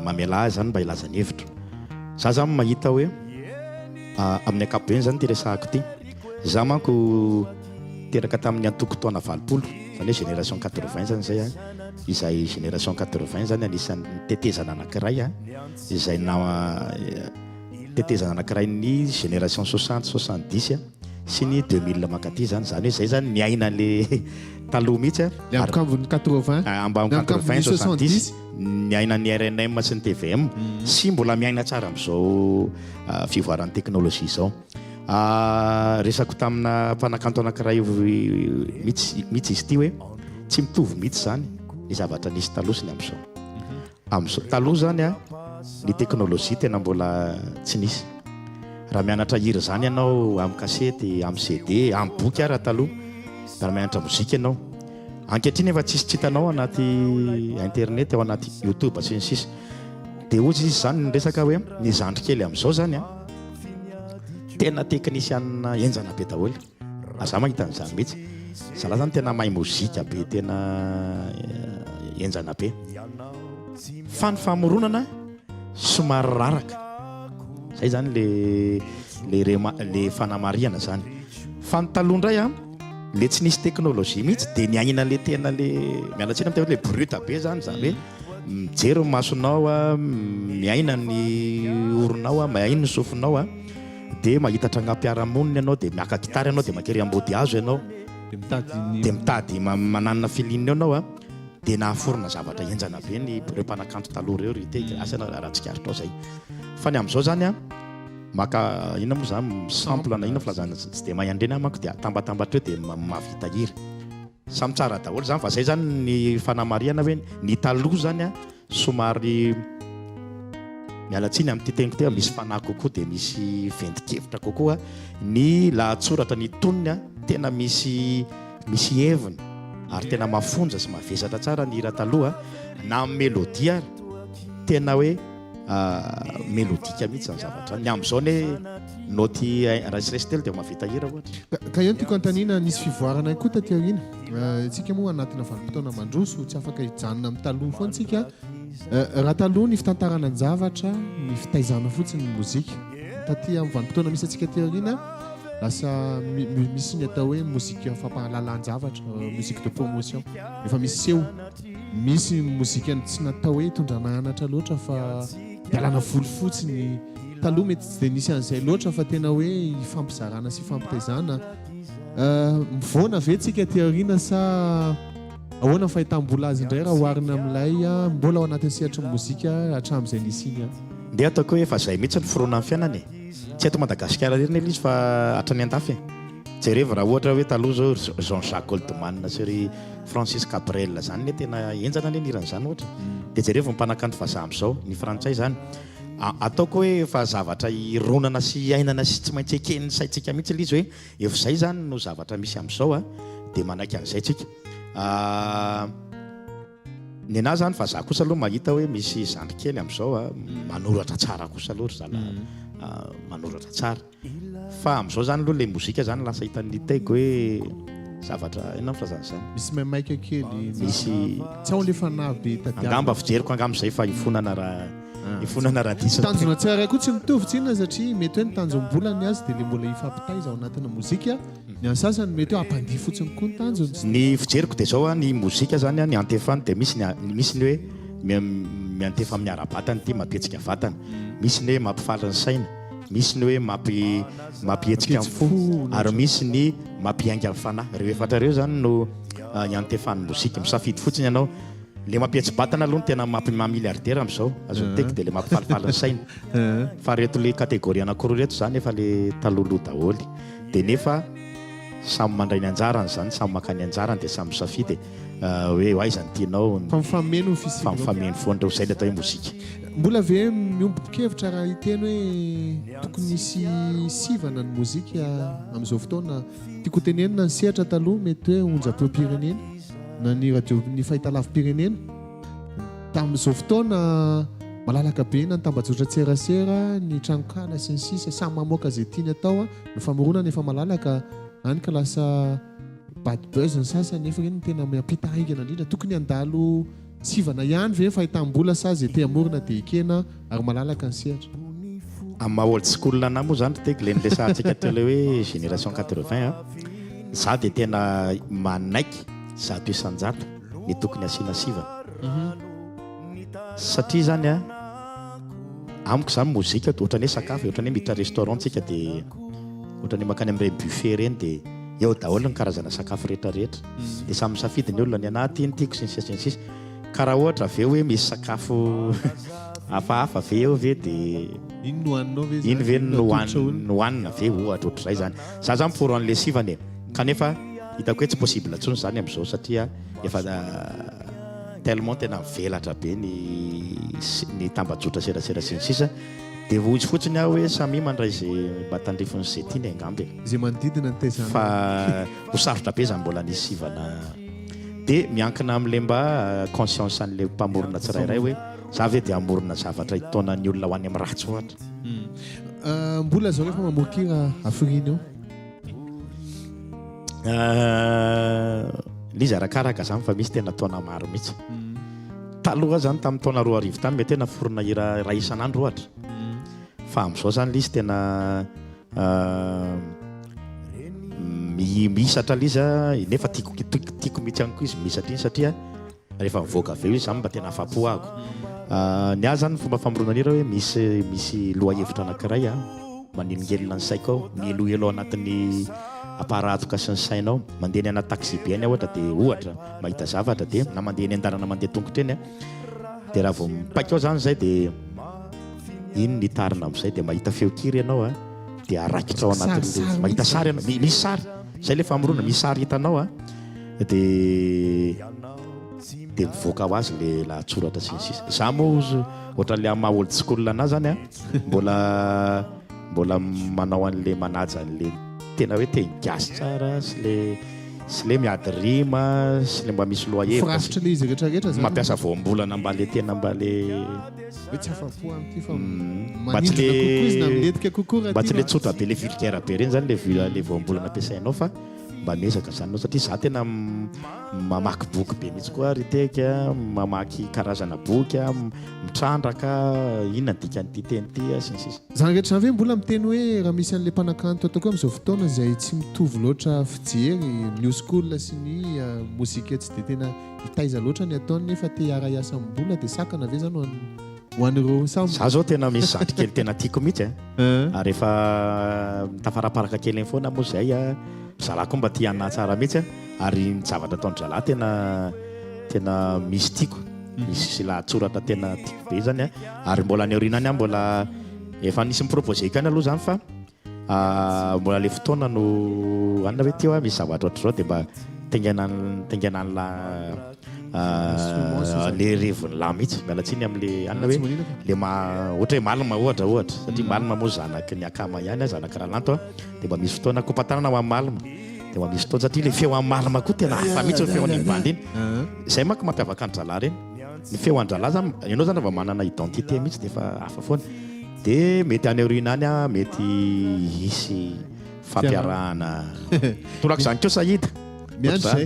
mamelà ahy izany mba hilaza ny hevitro. Za izany mahita hoe amin'ny ankapobeny izany ity resahako ity. Za manko teraka tamin'ny antoko taona 80, izany hoe génération 80 izany izay an. Izay génération 80 izany anisan'ny tetezana anankiray izay na tetezana anankiray ny génération 60, 70 sy ny 2000 mankaty izany. Izany hoe izay izany niaina le taloha mihitsy. Le ambokambon'ny 80, Ambany ny 80, ambokambon'ny 70, 70. niaina ny RNM sy ny tvm sy mbola miaina tsara amin'izao fivoaran'ny teknolojia izao. Resako tamina mpanakanto anankiray mihitsy mihitsy izy ity hoe tsy mitovy mihitsy izany ny zavatra nisy taloha sy ny amin'izao. Amin'izao, taloha izany a, ny teknolojia tena mbola tsy nisy. Raha mianatra hira izany ianao amin'ny kasety, amin'ny CD, amin'ny boky ara taloha, raha mianatra mozika ianao. Ankehitriny efa tsisy tsy hitanao anaty internet, ao anaty youtube sy ny sisa. Dia hozy izy izany niresaka hoe ny zandry kely amin'izao izany a, tena teknisianina henjana be daholo. Ary za mahita an'izany mihitsy. Zalahy zany tena mahay mozika be, tena henjana be. Fa ny famoronana somary raraka. Zay zany le le rema le fanamarihana zany. Fa ny taloha indray a, le tsy nisy teknolojia mihitsy dia niaina le tena le miala tsiny amin'ny tena hoe le brut be zany, zany hoe mijery ny masonao a, miaina ny oronao a, miaina ny sofinao a, dia mahita trangam-piarahamonina ianao, dia maka gitara ianao, dia makery ambodihazo ianao, Dia mitady ny dia mitady mananona feeling eo ianao a, dia nahaforona zavatra henjana be ny ireo mpanakanto taloha ireo ry Teky, asa raha tsikaritrao izay. Fa ny amin'izao zany a, maka inona moa zany, sample na inona filazana, tsy dia mahay an'ireny aho manko, dia atambatambatra eo dia mahavita hira. Samy tsara daholo zany fa zay zany ny fanamarihana hoe ny taloha zany a somary miala tsiny amin'ity teniko ity misy fanahy kokoa dia misy ventin-kevitra kokoa ny lahatsoratra ny tonony a tena misy misy heviny ary tena mafonja sy mavesatra tsara ny hira taloha na amin'ny mélodie ary tena hoe Mélodique mihitsy zany zavatra zany. Ny amin'izao anie naoty iray sy iray sy telo dia mahavita hira ohatra. Ka eo no tiako anontaniana, nisy fivoarana ihany koa taty aoriana. Isika moa anatina vanim-potoana mandroso, tsy afaka hijanona amin'ny taloha foana isika. Raha taloha ny fitantarana an-javatra, ny fitaizana fotsiny ny mozika. Taty amin'ny vanim-potoana misy antsika aty aoriana, lasa misy ny atao hoe mozika fampahalalan-javatra, musique de promotion. Efa misy seho. Misy ny mozika tsy natao hoe hitondrana anatra loatra fa hialana voly fotsiny. Taloha mety tsy dia nisy an'izay loatra fa tena hoe hifampizarana sy hifampitaizana. Mivoana ve tsika aty aoriana sa Ahoana ny fahitam-bola azy indray raha oharina amin'ilay mbola ao anatin'ny sehatry ny mozika hatramin'izay nisiany ihany? Ndeha ataoko hoe efa izay mihitsy ny fironan'ny fiainana e! Tsy eto Madagasikara irery anie ilay izy fa hatrany an-dafy e! Jerevo raha ohatra hoe taloha izao ry Jean Jacques Goldman sy ry Francis Cabrel izany anie tena henjana anie ny hiran'izany ohatra. Dia jerevo ny mpanakanto vazaha amin'izao, ny frantsay izany. Ataoko hoe efa zavatra ironana sy iainana sy tsy maintsy eken'ny saintsika mihitsy ilay izy hoe efa izay izany no zavatra misy amin'izao a, dia manaiky an'izay tsika. Ny anah izany vazaha kosa aloha mahita hoe misy zandry kely amin'izao a, manoratra tsara kosa aloha ry zalahy, manoratra tsara. Fa amin'izao izany aloha ilay mozika izany lasa hitan'ny teg hoe zavatra, inona ny filazana izany? Misy maimaika kely, misy tsy ao ilay fanahy be tadiavina. Angamba fijeriko angamba izay fa hifonana raha hifonana raha diso. Tanjona tsirairay koa tsy mitovy tsinona satria mety hoe ny tanjom-bola ny azy dia ilay mbola hifampitaiza ao anatina mozika, ny an'ny sasany mety hoe hampandihy fotsiny koa ny tanjony. Ny fijeriko dia izao, ny mozika izany ny antefany dia misy ny misy ny hoe miantefa amin'ny ara-batana ity mampihetsika vatana, misy ny hoe mampifaly ny saina, Misy ny hoe mampi mampihetsika ny fo ary misy ny mampiainga ny fanahy. Ireo efatra ireo izany no iantefan'ny mozika. Misafidy fotsiny ianao. Le mampihetsi-batana aloha no tena mampi maha milliardaire amin'izao. Azon'ny teko dia le mampifalifaly ny saina. Fa reto le catégorie anankiroa reto izany efa le talohaloha daholo. Dia nefa samy mandray ny anjarany izany, samy maka ny anjarany dia samy misafidy e. Hoe aiza no tianao. Fa mifameno ny fisian'ireo. Fa mifameno foana ireo. Izay ilay atao hoe mozika. Mbola ve miombon-kevitra raha hiteny hoe tokony hisy sivana ny mozika amin'izao fotoana? Tiako hotenenina ny sehatra taloha mety hoe onjam-peom-pirenena na ny radio ny fahitalavi-pirenena. Tamin'izao fotoana malalaka be na ny tambajotran-tserasera, ny tranonkala sy ny sisa samy mamoaka izay tiany atao, ny famoronana efa malalaka hany ka lasa bad buzz ny sasany nefa ireny no tena miampita haingana indrindra. Tokony handalo Sivana ihany ve ny fahitam-bola sa ze te hamorona dia ekena ary malalaka ny sehatra? Amin'ny maha old school anah moa zany ry Teky, le niresahantsika teo le hoe génération 80 a, za dia tena manaiky 100% ny tokony hasiana sivana. Satria zany a, amiko zany mozika ohatran'ny hoe sakafo e, ohatran'ny hoe miditra restaurant tsika dia ohatran'ny hoe mankany amin'ireny buffet ireny dia eo daholo ny karazana sakafo rehetra rehetra. Dia samy misafidy ny olona, ny anah ty no tiako sy ny sisa sy ny sisa. Ka raha ohatra ve hoe misy sakafo hafahafa ve eo ve dia Iny no haninao ve iny ve no hohanina ve ohatra ohatr'izay zany. Za zany pour an'le sivana e. Kanefa hitako hoe tsy possible intsony zany amin'izao satria efa tellement tena mivelatra be ny ny tambajotra serasera sy ny sisa. Dia hoy fotsiny aho hoe samia mandray izay mba tandrifin'ny izay tiany angamba e. Izay manodidina ny taizana. Fa ho sarotra be izany mbola nisy sivana. Dia miankina amin'ilay mba conscience an'ilay mpamorona tsirairay hoe za ve dia hamorona zavatra hitaona ny olona ho any amin'ny ratsy ohatra. Mbola izao rehefa mamoron-kira hafiriana eo? Ilay izy arakaraka izany fa misy tena taona maro mihitsy. Taloha zany tamin'ny taona 2000 tany mety hoe naforona hira iray isan'andro ohatra. Fa amin'izao zany ilay izy tena mihisatra ilay izy nefa tiako tiako mihitsy ihany koa izy mihisatra iny satria rehefa mivoaka avy eo izy zany mba tena afa-po ahako. Ny ahy zany ny fomba famoronana hira hoe misy misy lohahevitra anankiray manelingelina ny saiko ao, mihelohelo ao anatin'ny aparatoka sy ny saina ao. Mandeha any anaty taxi-be any aho ohatra dia ohatra mahita zavatra dia na mandeha eny an-dalana mandeha tongotra eny dia raha vao mipaika ao zany zay dia iny ny hitarina amin'izay dia mahita feon-kira ianao a dia araikitra ao anatin'ilay mahita sary ianao misy sary zay ilay famoronana misy sary hitanao a dia dia mivoaka ho azy ilay lahatsoratra sy ny sisa za moa ohatran'ilay amin'ny maha old school anahy zany a mbola mbola manao an'ilay manaja an'ilay tena hoe teny gasy tsara sy le Sy le miady rima sy le mba misy lohahevitra. Firafitry le izy rehetra rehetra zany. Mampiasa voambolana mba le tena mba le. Hoe tsy afa-po amin'ity fa manindrona kokoa izy na milentika kokoa raha Mba tsy le tsotra be le vulgaire be reny zany le le voambolana ampiasainao fa mba miezaka zany anao satria za tena mamaky boky be mihitsy koa ry Teky a, mamaky karazana boky a, mitrandraka inona ny dikan'ity teny ity a sy ny sisa. Izany rehetra izany ve mbola miteny hoe raha misy an'ilay mpanakanto ataoko hoe amin'izao fotoana izay tsy mitovy loatra fijery, new school sy ny mozika tsy dia tena hitaiza loatra ny ataony nefa te hiara-hiasa amin'ny Mbola dia sakana ve izany ho an'ny ho an'ireo sa Za zao tena misy zandry kely tena tiako mihitsy a, ary efa mitafaraparaka kely eny foana moa izay a, ry zalahy koa mba tia anah tsara mihitsy a, ary ny zavatra ataon-dry zalahy tena. tena misy tiako, misy lahatsoratra tena tiako be zany a, ary mbola any aoriana any aho mbola efa nisy mi-proposer ko ihany aloha zany fa mbola le fotoana no anona hoe ty hoa misy zavatra ohatr'izao dia mba tingana tingana an'la le revin'la mihitsy, miala tsiny am'le anona hoe le maha ohatra hoe Malma ohatra ohatra satria Malma moa zanaky ny akama ihany a, zanaky Ralanto a, dia mba misy fotoana kopa-tanana ho an'i Malma. Dia mba misy fotoana satria ilay feo an'i Malma koa tena hafa mihitsy ny feon'iny bandy iny. Izay manko mampiavaka an-dry zalahy ireny. Ny feo an-dralahy zany, ianao zany rehefa manana identité mihitsy dia efa hafa foana. Dia mety any aoriana any an, mety hisy fampiarahana. Toraka izany koa Saïd. Miandry izay.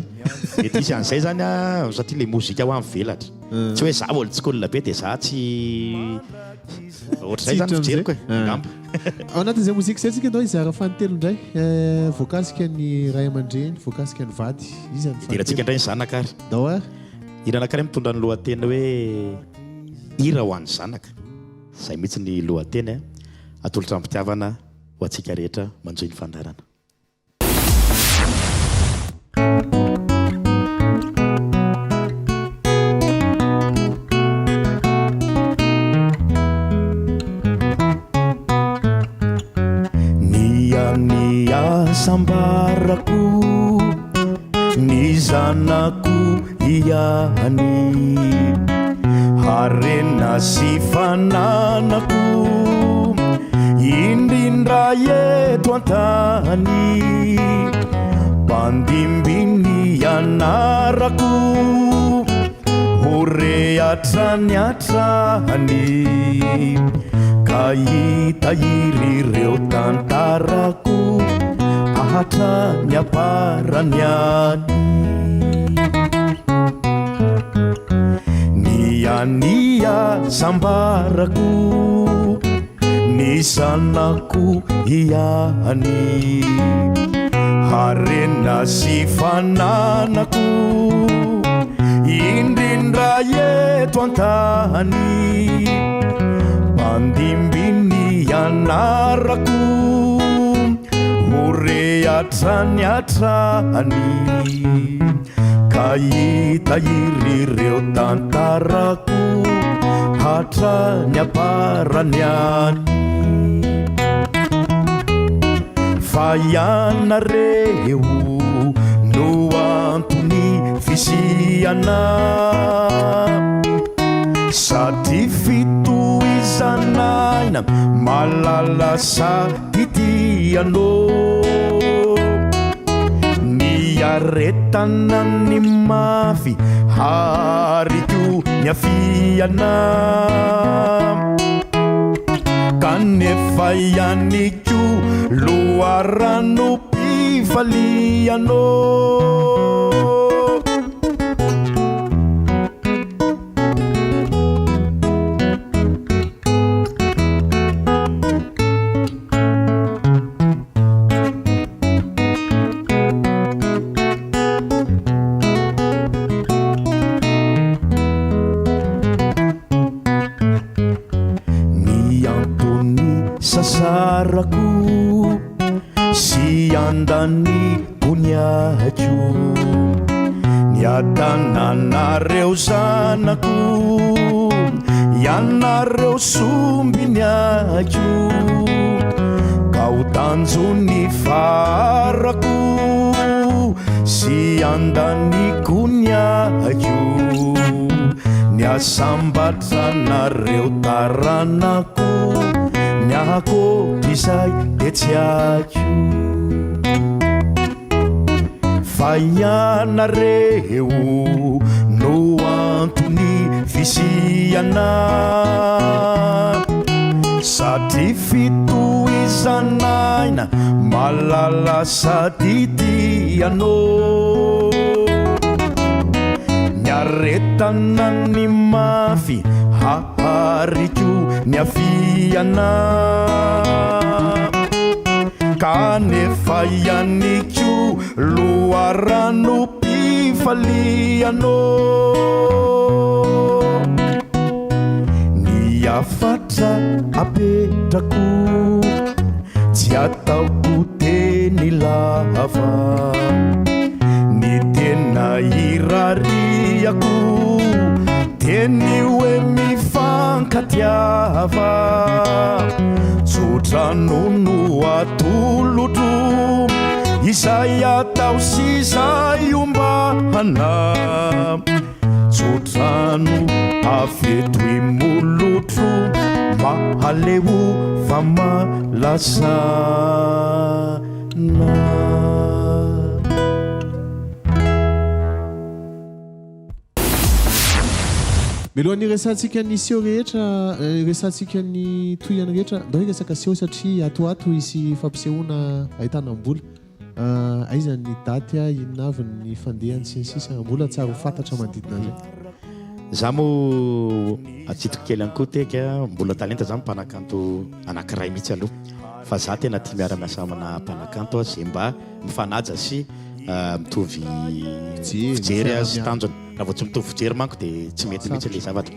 Mety hisy an'izay zany an, satria ilay mozika hoa mivelatra. Tsy hoe za old school be dia za tsy ohatr'izay zany fijeriko e, angamba. Ao anatin'izay mozika izay tsika ndao hizara fahatelo indray. Voakasika ny ray aman-dreny, voakasika ny vady. Iza ny fahatelo? Hidirantsika indray ny zanaka ary. Ndao ary. Hira anankiray mitondra ny lohateny hoe Hira ho an'ny zanaka. Izay mihitsy ny lohateny atolotra am-pitiavana ho antsika rehetra manjohy ny fandaharana. Ny an'ny hasambarako, ny zanako ihany, harena sy fananako, indrindra eto an-tany, mpandimby ny anarako, ho re hatrany hatrany, ka hitahiry ireo tantarako hatrany am-parany any. Ny an'i hasambarako, ny zanako ihany, harena sy fananako, indrindra eto an-tany, mpandimby ny anarako, ho re hatrany hatrany, ka hitahiry ireo tantarako hatrany am-parany any. Fa ianareo no antony fisiana, satria fitohizan'aina malala sady tianao. Niaretana ny mafy ary koa niafiana, kanefa ihany koa loharanom-pifalianao. Ny antony sasarako sy andaniko ny aiko, ny adananareo zanako, ianareo sombiny aiko, ka ho tanjon'ny farako sy andaniko ny aiko, ny hasambatra anareo taranako, ny ankoatr'izay dia tsy haiko. Fa ianareo no antony fisiana, satria fitohizan'aina malala sady tianao. Niaretana ny mafy hahariko ny hafiana, kanefa ihany koa loharanom-pifalianao. Ny hafatra apetrako tsy ataoko teny lava, ny tena irariako. lava Tsodrano no atolotro Izay atao sy izay ombana Tsodrano avy eto imolotro Mahaleo fa malasana. Mialohan'ny hiresahantsika ny seho rehetra, hiresahantsika ny tohiny rehetra, ndao hiresaka seho satria ato ho ato hisy fampisehoana ahitana Mbola. Aiza ny daty, inona avy ny fandehany sy ny sisa Mbola tsara ho fantatra manodidina an'izay. Za moa atsidiko kely ihany koa Teky a, Mbola Talenta zany mpanakanto anakiray mihitsy aloha fa za tena tia miara-miasa amina mpanakanto aho ze mba mifanaja sy mitovy fijery sy tanjona. Raha vao tsy mitovy fijery manko dia tsy mety mihitsy ilay zavatra.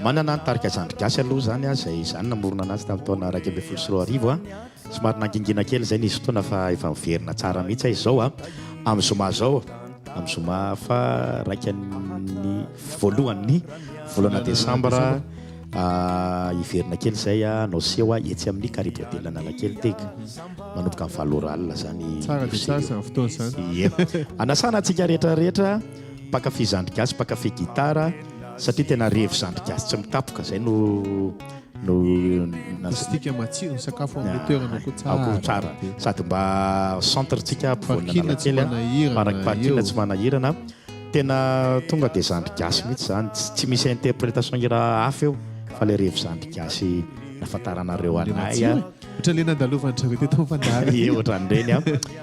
Manana ny tarika Zandry Gasy aloha izany aho izay izaho no namorona anazy tamin'ny taona 2011. Somary nangingina kely izay nisy fotoana fa efa miverina tsara mihitsy aho izao. Amin'ny zoma izao, amin'ny zoma faha iraika ny voalohan'ny volana desambra. Hiverina kely izay hanao seho aho etsy amin'ny Karibo Hotel Analakely Teg. Manomboka amin'ny valo ora alina izany Tsara dia tsara izany fotoana izany. Ie. Anasana antsika rehetra rehetra mpankafy zandry gasy, mpankafy gitara satria tena revy zandry gasy tsy mitapoka izay no no Acoustique matsiro, ny sakafo amin'ilay toerana koa tsara. Ao koa tsara. Sady mba centre tsika ampovoan'ny Analakely. Parking tsy manahirana. Parking tsy manahirana. Tena tonga dia zandry gasy mihitsy zany, tsy misy interpretation hira hafa eo fa le revy zandry gasy nafantaranareo anay a. Ohatran'le nandalovan-dry zareo teto amin'ny fandaharana. Ie ohatran'ireny a.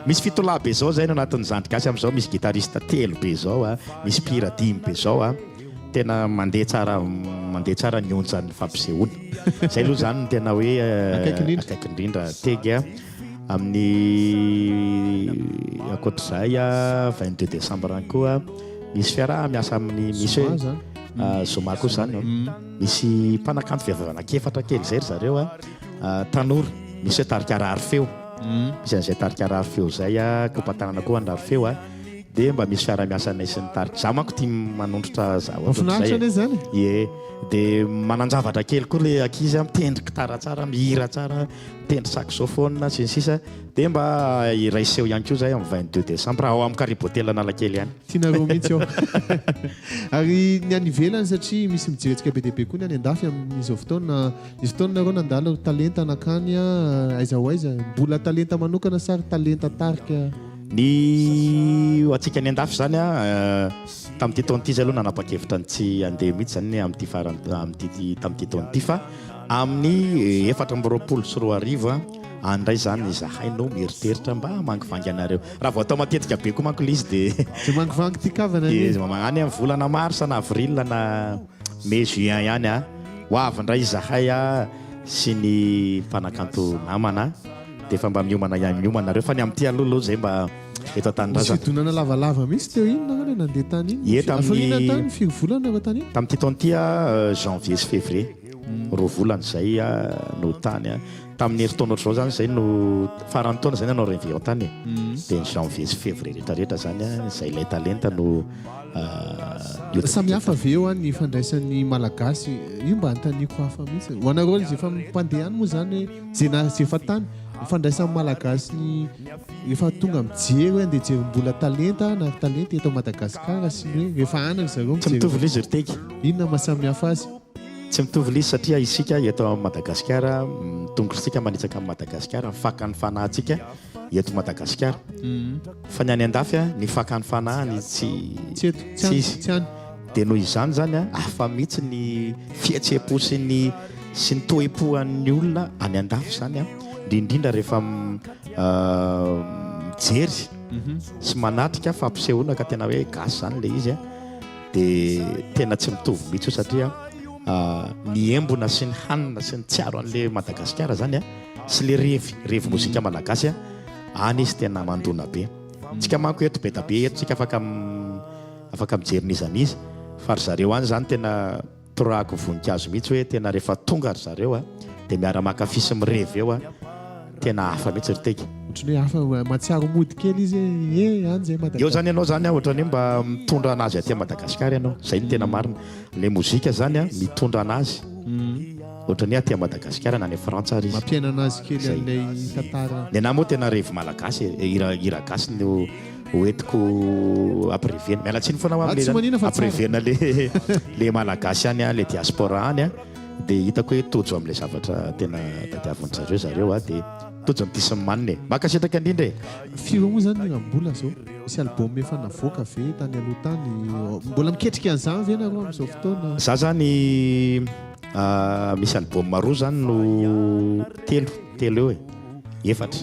Misy fitolahy be zao zay no anatin'ny zandry gasy amin'izao, misy guitariste telo be zao a, misy mpihira dimy be zao a. Tena mandeha tsara mandeha tsara ny onjan'ny fampisehoana. Zay aloha zany no tena hoe Akaiky indrindra. akaiky indrindra Tegy a. Amin'ny ankoatr'izay, 22 décembre any koa misy fiaraha-miasa amin'ny misy Zoma zany. Zoma koa izany. Misy mpanakanto vehivavy anankiefatra kely izay ry zareo tanora. Misy hoe tarika Rarifeo. Misy an'izay tarika Rarifeo izay, kopa-tanana koa ny Rarifeo. Dia mba misy fiaraha-miasanay sy ny tarika. Izaho manko tia manondrotra zavatra ohatr'izay Mahafinaritra e. anie izany e. Ie. Dia manan-javatra kely koa ilay ankizy, mitendry gitara tsara, mihira tsara. Mitendry saxophone sy ny sisa Dia mba hiray seho ihany koa izahay amin'ny 22 décembre ao amin'ny Karibo Hotel Analakely ihany. Tianareo mihitsy ao. Ary ny any ivelany satria misy mijery antsika be dia be koa ny any andafy amin'izao fotoana. Nisy fotoana nareo nandalo ry talenta nankany aiza ho aiza? Mbola talenta manokana sa ry talenta tarika? Ny ho antsika any andafy izany tamin'ity taona ity izahay aloha nanapa-kevitra ny tsy handeha mihitsy izany amin'ity farany amin'ity tamin'ity taona ity fa Amin'ny 2024 any indray izany izahay no mieritreritra mba hamangivangy anareo. Raha vao atao matetika be koa manko ilay izy dia. Dia mangivangy tia-kavana anie. Dia any amin'ny volana marsa na avril na mai juin ihany an. Ho avy indray izahay sy ny mpanakanto namana dia efa mba miomana ihany miomana nareo fa ny amin'ity aloha aloha izay mba eto an-tanindrazana. Nisy fidonana lavalava mihitsy teo iny nareo ilay nandeha tany iny. Ie tamin'ny. Hafiriana tany? Firy volana nareo tany iny? Tamin'ity taona ity janvier sy février. Roa volana izay no tany. Tamin'ny herintaona ohatr'izao izany izay no faran'ny taona izay nanao réveillon tany e. Dia ny janvier sy février rehetra rehetra izany izay ilay talenta no nihodina Samy teto. hafa ve eo ny fandraisan'ny Malagasy? Io mba anontaniako hafa mihitsy. Ho anareo izay efa mpandeha any moa izany hoe izay na izay efa tany, ny fandraisan'ny Malagasy ny efa tonga mijery hoe andeha hijery Mbola Talenta na ry Talenta eto Madagasikara sy ny hoe rehefa any ry zareo Tsy mijery. mitovy ilay izy ry Teky. Inona maha samy hafa azy? Tsy mitovy lisy satria isika eto Madagasikara ny tongotritsika manitsaka an'i Madagasikara, ny fakan'ny fanahintsika eto Madagasikara. Fa ny any andafy ny fakan'ny fanahiny tsy Tsy eto, tsy any, izy. tsy any. Dia noho izany izany hafa mihitsy ny fihetseham-po sy ny sy ny toe-po an'ny olona any andafy izany, indrindra indrindra rehefa mijery sy manatrika fampisehoana ka tena hoe gasy izany ilay izy. Dia tena tsy mitovy mihitsy io satria ny embona sy ny hanina sy ny tsiaro an'le Madagasikara zany a sy le revy, revy mozika malagasy a, any izy tena mandona be. Tsika manko eto be da be eto tsika afaka afaka mijery n'iza n'iza fa ry zareo any zany tena Torahako voninkazo mihitsy hoe tena rehefa tonga ry zareo a dia miara mankafy sy mirevy eo a, tena hafa mihitsy ry Teky. Ohatran'ny hoe hafa, mahatsiaro mody kely izy hoe ie any zay Eo Madagascar. zany ianao zany a ohatran'ny hoe mba mitondra anazy aty Madagasikara ianao, zay no tena marina. Le mozika zany a mitondra anazy. Ohatran'ny hoe aty Madagasikara na any Frantsa ary izy. Mampiaina anazy kely Zay. an'ilay tantara. Ny anahy moa tena revy malagasy e, hira hira gasy no hoentiko ampirevena. Miala tsiny foana aho Ah, amin'le tsy manina fa tsara. ampirevena le le malagasy any a, le diaspora any a. Dia hitako hoe tojo amin'ilay zavatra tena tadiavin-dry zareo zareo a, dia tojo amin'ity sy ny manina e. Mankasitraka indrindra e. Firy moa izany ny Rambola izao? Misy album efa navoaka ve tany aloha tany? Mbola miketrika an'izany ve nareo amin'izao fotoana? Za zany misy album roa zany no telo, telo eo e, efatra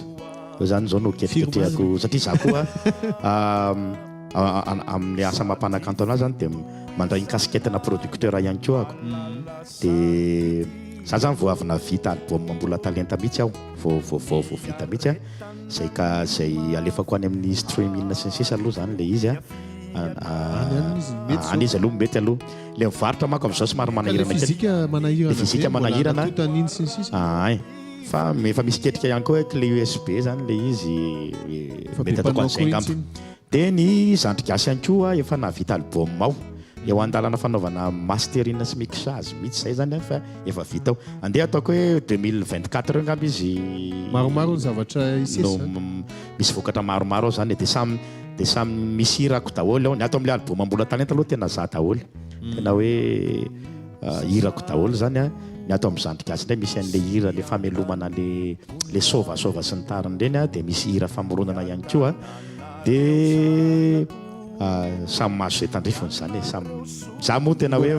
eo zany zao no ketriketrehako satria za koa amin'ny asa maha mpanakanto anahy zany dia mandray ny casquette-na producteur ihany koa ako. Dia za zany vao avy nahavita album Mbola Talenta mihitsy aho, vao vaovao vao vita mihitsy an, zay ka zay alefako any amin'ny streaming sy ny sisa aloha zany le izy an, any izy aloha mety aloha, le mivarotra manko amin'izao somary manahirana kely, le physique manahirana, ay fa efa misy ketrika ihany koa hoe clé USB zany le izy mety ataoko an'izay angamba. Dia ny zandry gasy ihany koa efa nahavita album ao. Eo andalana fanaovana mastering sy mixage mihitsy izay zany fa efa vita ao. Andeha ataoko hoe 2024 eo angamba izy. Maromaro ny zavatra hisesy no zany. misy vokatra maromaro ao zany e. Dia samy dia samy misy hirako daholo ao. Ny ato amin'ilay album Mbola Talenta aloha tena za daholo. Tena hoe hirako daholo zany an. Ny ato amin'ny zandry gasy indray misy an'ilay hira ilay famelomana le le sôvasôva sy ny tariny ireny an, dia misy hira famoronana ihany koa. Dia samy mahazo izay tandrifiny izany e, samy, za moa tena hoe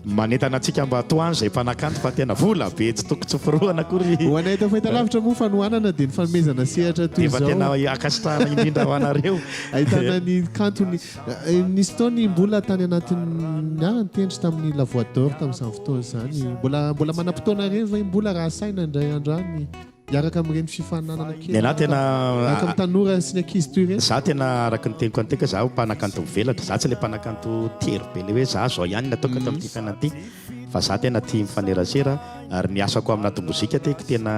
manentana antsika mba tohano izay mpanakanto fa tena vola be tsy tokony tsy forohana akory. Ho anay eto fahitalavitra moa fanohanana dia ny fanomezana sehatra toy Dia efa izao. tena ankasitrahana indrindra ho anareo. Ahitana ny kantony. Nisy fotoana i Mbola tany anatin'ny niara-nitendry tamin'ny La Voix d'Or tamin'izany fotoana izany. Mbola mbola manam-potoana ireny ve i Mbola raha asaina indray andro any? Hiaraka amin'ireny fifaninanana kely Ny anah tena miaraka amin'ny tanora sy ny ankizy toy ireny. Za tena araka ny teniko an'ity ka za mpanakanto mivelatra, za tsy le mpanakanto tery be le hoe za zao ihany ny ataoko ato amin'ity fiainana ity fa za tena tia mifanerasera ary ny asako aminaty mozika tiako tena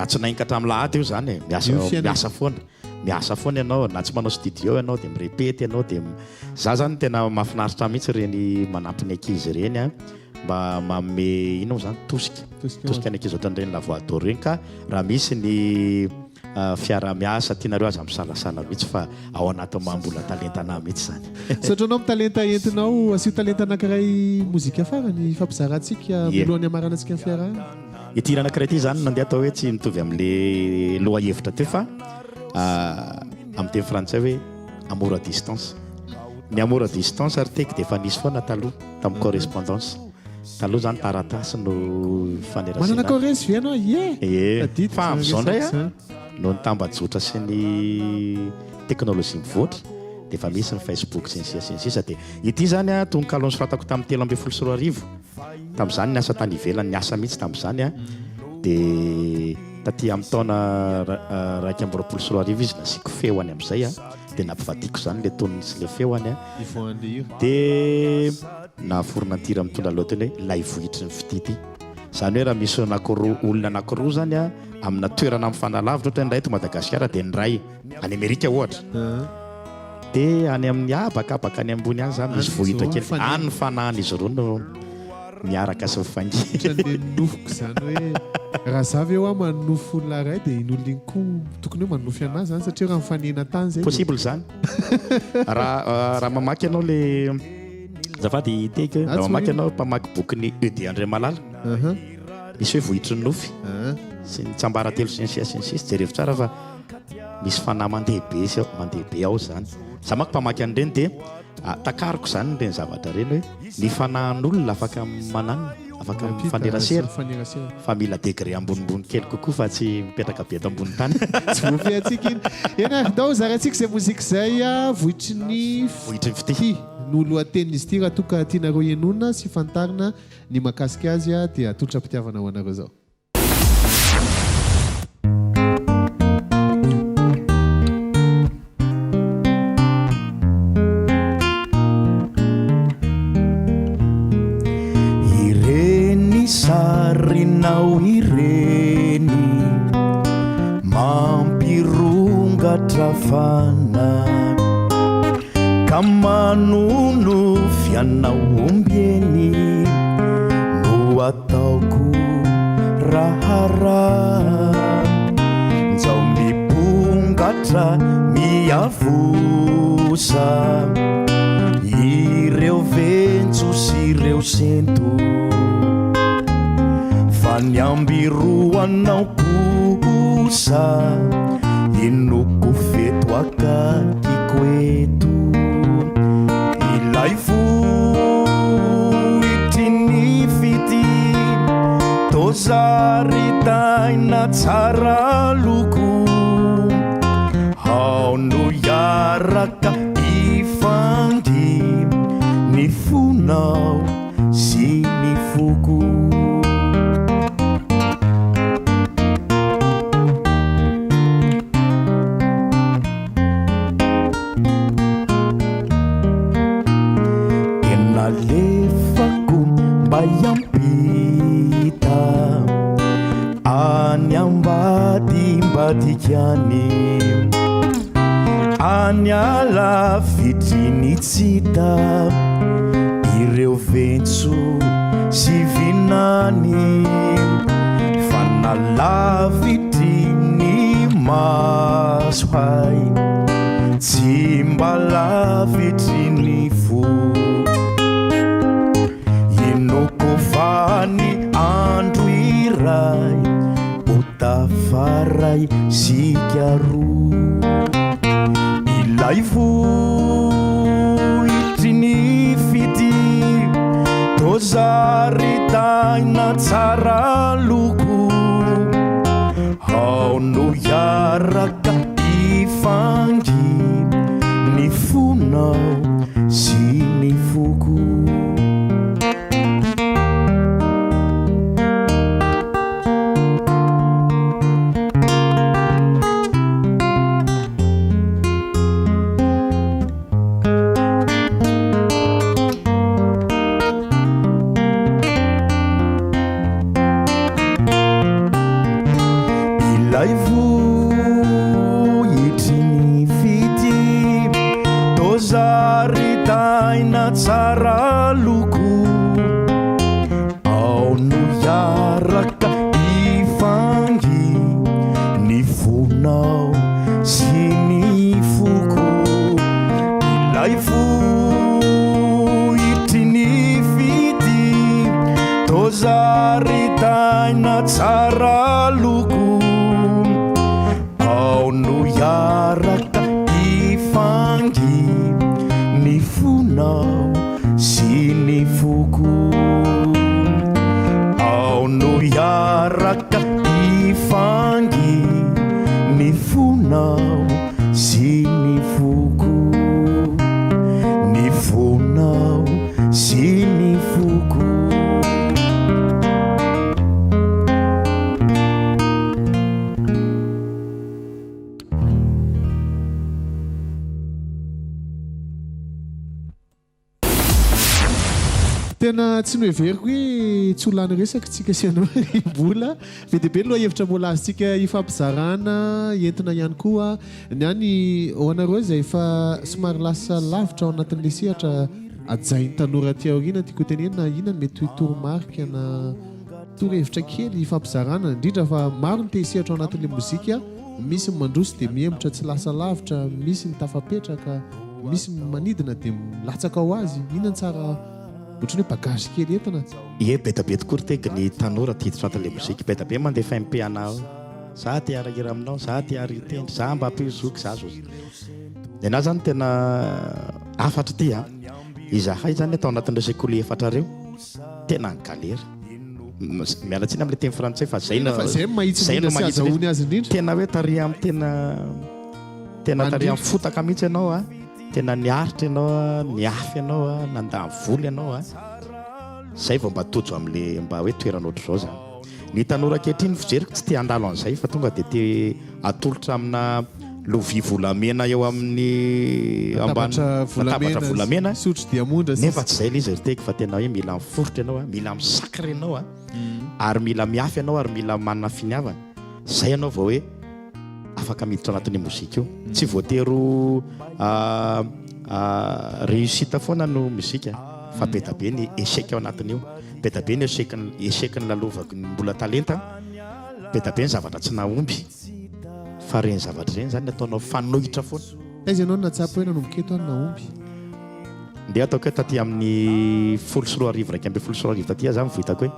latsinainy ka hatramin'ny lahady io zany e, miasa Io fiainana. miasa foana, miasa foana ianao na tsy manao studio ianao dia mirepety ianao dia za zany tena mahafinaritra ahy mihitsy ireny manampy ny ankizy ireny a. Mba manome inona moa zany tosika, tosika ny ankizy ohatran'ireny La Voix d'Or ireny ka raha misy ny fiaraha-miasa tianareo aza misalasala mihitsy fa ao anatin'ny maha mbola talenta anah mihitsy izany. Misaotra anao amin'ny talenta entinao, asio talenta anankiray mozika farany hifampizarantsika mialohan'ny hamaranantsika ny fiarahana. Ity hira anankiray ity izany no andeha atao hoe tsy mitovy amin'ilay lohahevitra teo fa amin'ny teny frantsay hoe amour à distance. Ny amour à distance ary teky dia efa nisy foana taloha. Tamin'ny correspondance. Taloha zany taratasy no ifanerasera. Manana corres ve ianao? Ie! Ie. Tadidiko Fa izany amin'izao indray resaka a, izany. noho ny tambajotra sy ny teknolojia mivoatra dia efa misy ny Facebook sy ny sisa sy ny sisa dia ity zany a tononkalo nosoratako tamin'ny 2013. Tamin'izany niasa tany ivelany, niasa mihitsy tamin'izany a. Dia taty amin'ny taona 2021 izy nasiako feo any amin'izay a. Dia nampivadiako izany ilay tonony sy ilay feo any a. Ivoahan'ilay hira. Dia nahaforona an'ity hira mitondra lohateny hoe Ilay vohitry ny fitia ity. Izany hoe raha misy anankiroa, olona anankiroa izany a, amina toerana mifanalavitra, ohatra hoe ny iray eto Madagasikara dia ny iray any Amerika ohatra. Dia any amin'ny habakabaka any ambony any izany misy vohitra kely. Any ny fanahin'izy roa no miaraka sy mifangia. Ohatran'ilay nofiko izany hoe raha za ve hoa manonofy olona iray dia iny olona iny koa tokony hoe manonofy an'ahy izany satria raha mifanena tany izay dia. Possible izany. Raha raha mamaky ianao le azafady Teky, raha mamaky ianao mpamaky bokin'i ED Andriamalala, misy hoe vohitry ny nofy sy ny tsiambaratelo sy ny sisa sy ny sisa, jerevo tsara fa misy fanahy mandeha be sy mandeha be ao izany. Za manko mpamaky an'ireny dia Takariko izany ireny zavatra ireny hoe ny fanahin'olona afaka mananona, afaka mifanerasera fa mila degré ambonimbony kely kokoa fa tsy mipetraka be eto ambony tany. Tsy voafehintsika iny. Eny ary, ndao zaraintsika izay mozika izay Vohitry ny Vohitry ny fitia no lohatenin'izy ity raha toa ka tianareo henoina sy fantarina ny mahakasika azy dia atolotra am-pitiavana ho anareo izao. Ireny sarinao ireny mampirongatra fanahy Ka manonofy anao ombieny no. mangaraharaha Njao mipongatra miavosa Ireo ventso sy ireo sento Fa ny ambiroanao kosa Inoko f'eto akaikiko eto Ilay vohitry ny fitia Toa zaridaina tsara loko Ao no hiaraka hifangy Ny fonao sy ny foko. Dia nalefako mba hiampita any ambadimbadika any, any alavitry ny tsy hita ireo ventso sy vinany fa nalavitry ny maso hay tsy mba lavitry ny fo Inoko fa ny andro iray ho tafaray sika roa Ilay vohitry ny fitia toa zaridaina tsara loko Ao no hiaraka hifangy ny fonao sy ny foko. Ilay vohitry ny fitia toa zaridaina tsara loko Ao no hiaraka hifangy ny fonao sy ny foko Ilay vohitry ny fitia Toa zaridaina tsara loko Ao no hiaraka hifangy ny fonao sy ny foko Ao no hiaraka hifangy ny fonao sy ny foko Ny fonao sy ny foko. Tena tsy noheveriko hoe tsy ho lany resaka tsika sy ianao ry Mbola. Be dia be ny lohahevitra mbola azontsika ifampizarana, entina ihany koa. Ny any ho anareo izay efa somary lasa lavitra ao anatin'ilay sehatra hajain'ny tanora aty aoriana tiako hotenenina, inona no mety ho toromarika na torohevitra kely ifampizarana, indrindra fa maro ny te hisehatra ao anatin'ilay mozika, misy ny mandroso dia mihemotra tsy lasa lavitra, misy ny tafapetraka, misy ny manidina dia milatsaka ho azy, inona no tsara ohatran'ny hoe bagage kely entina? Ie, be dia be tokoa ry Tegy ny tanora te hiditra anatin'ilay mozika, be dia be mandefa MP anah ao. Za te hiara-hira aminao, za te hiara-hitendry, za mba ampio zoky, za zao. Ny anah zany tena hafatra ity an. Izahay zany tao anatin'ireo sekoly efatra ireo, tena ni-galère. Miala tsiny amin'ilay teny frantsay fa zay no Fa zay no mahitsy zay no indrindra sy mahitsy azahoany azy indrindra. Tena hoe tary amin'ny tena tena tary amin'ny fotaka mihitsy ianao an. Tena niaritra ianao an, niafy ianao an, nandany vola ianao an. Zay vao mba tojo amin'ilay mba hoe toerana ohatr'izao zany. Ny tanora ankehitriny ny fijeriko tsy te handalo an'izay fa tonga dia te atolotra amina lovia volamena eo amin'ny ambany Latabatra volamena, latabatra volamena. sotro diamondra Nefa tsy izay ilay izy ry Teky fa tena hoe mila miforitra ianao a, mila mi-sacre ianao a, ary mila miafy ianao ary mila manana finiavana. Izay ianao vao hoe afaka miditra anatin'io mozika io. Tsy voatery ho réussite foana no mozika fa be dia be ny échec ao anatin'io. Be da be ny échec échec nolalovako ny mbola talenta, be da be ny zavatra tsy nahomby fa ireny zavatra ireny zany ataonao fanoitra foana. Taiza ianao no nahatsapa hoe nanomboka eto aho no nahomby? Ndeha ataoko hoe taty amin'ny 2010, 2011 taty aho zany vao hitako hoe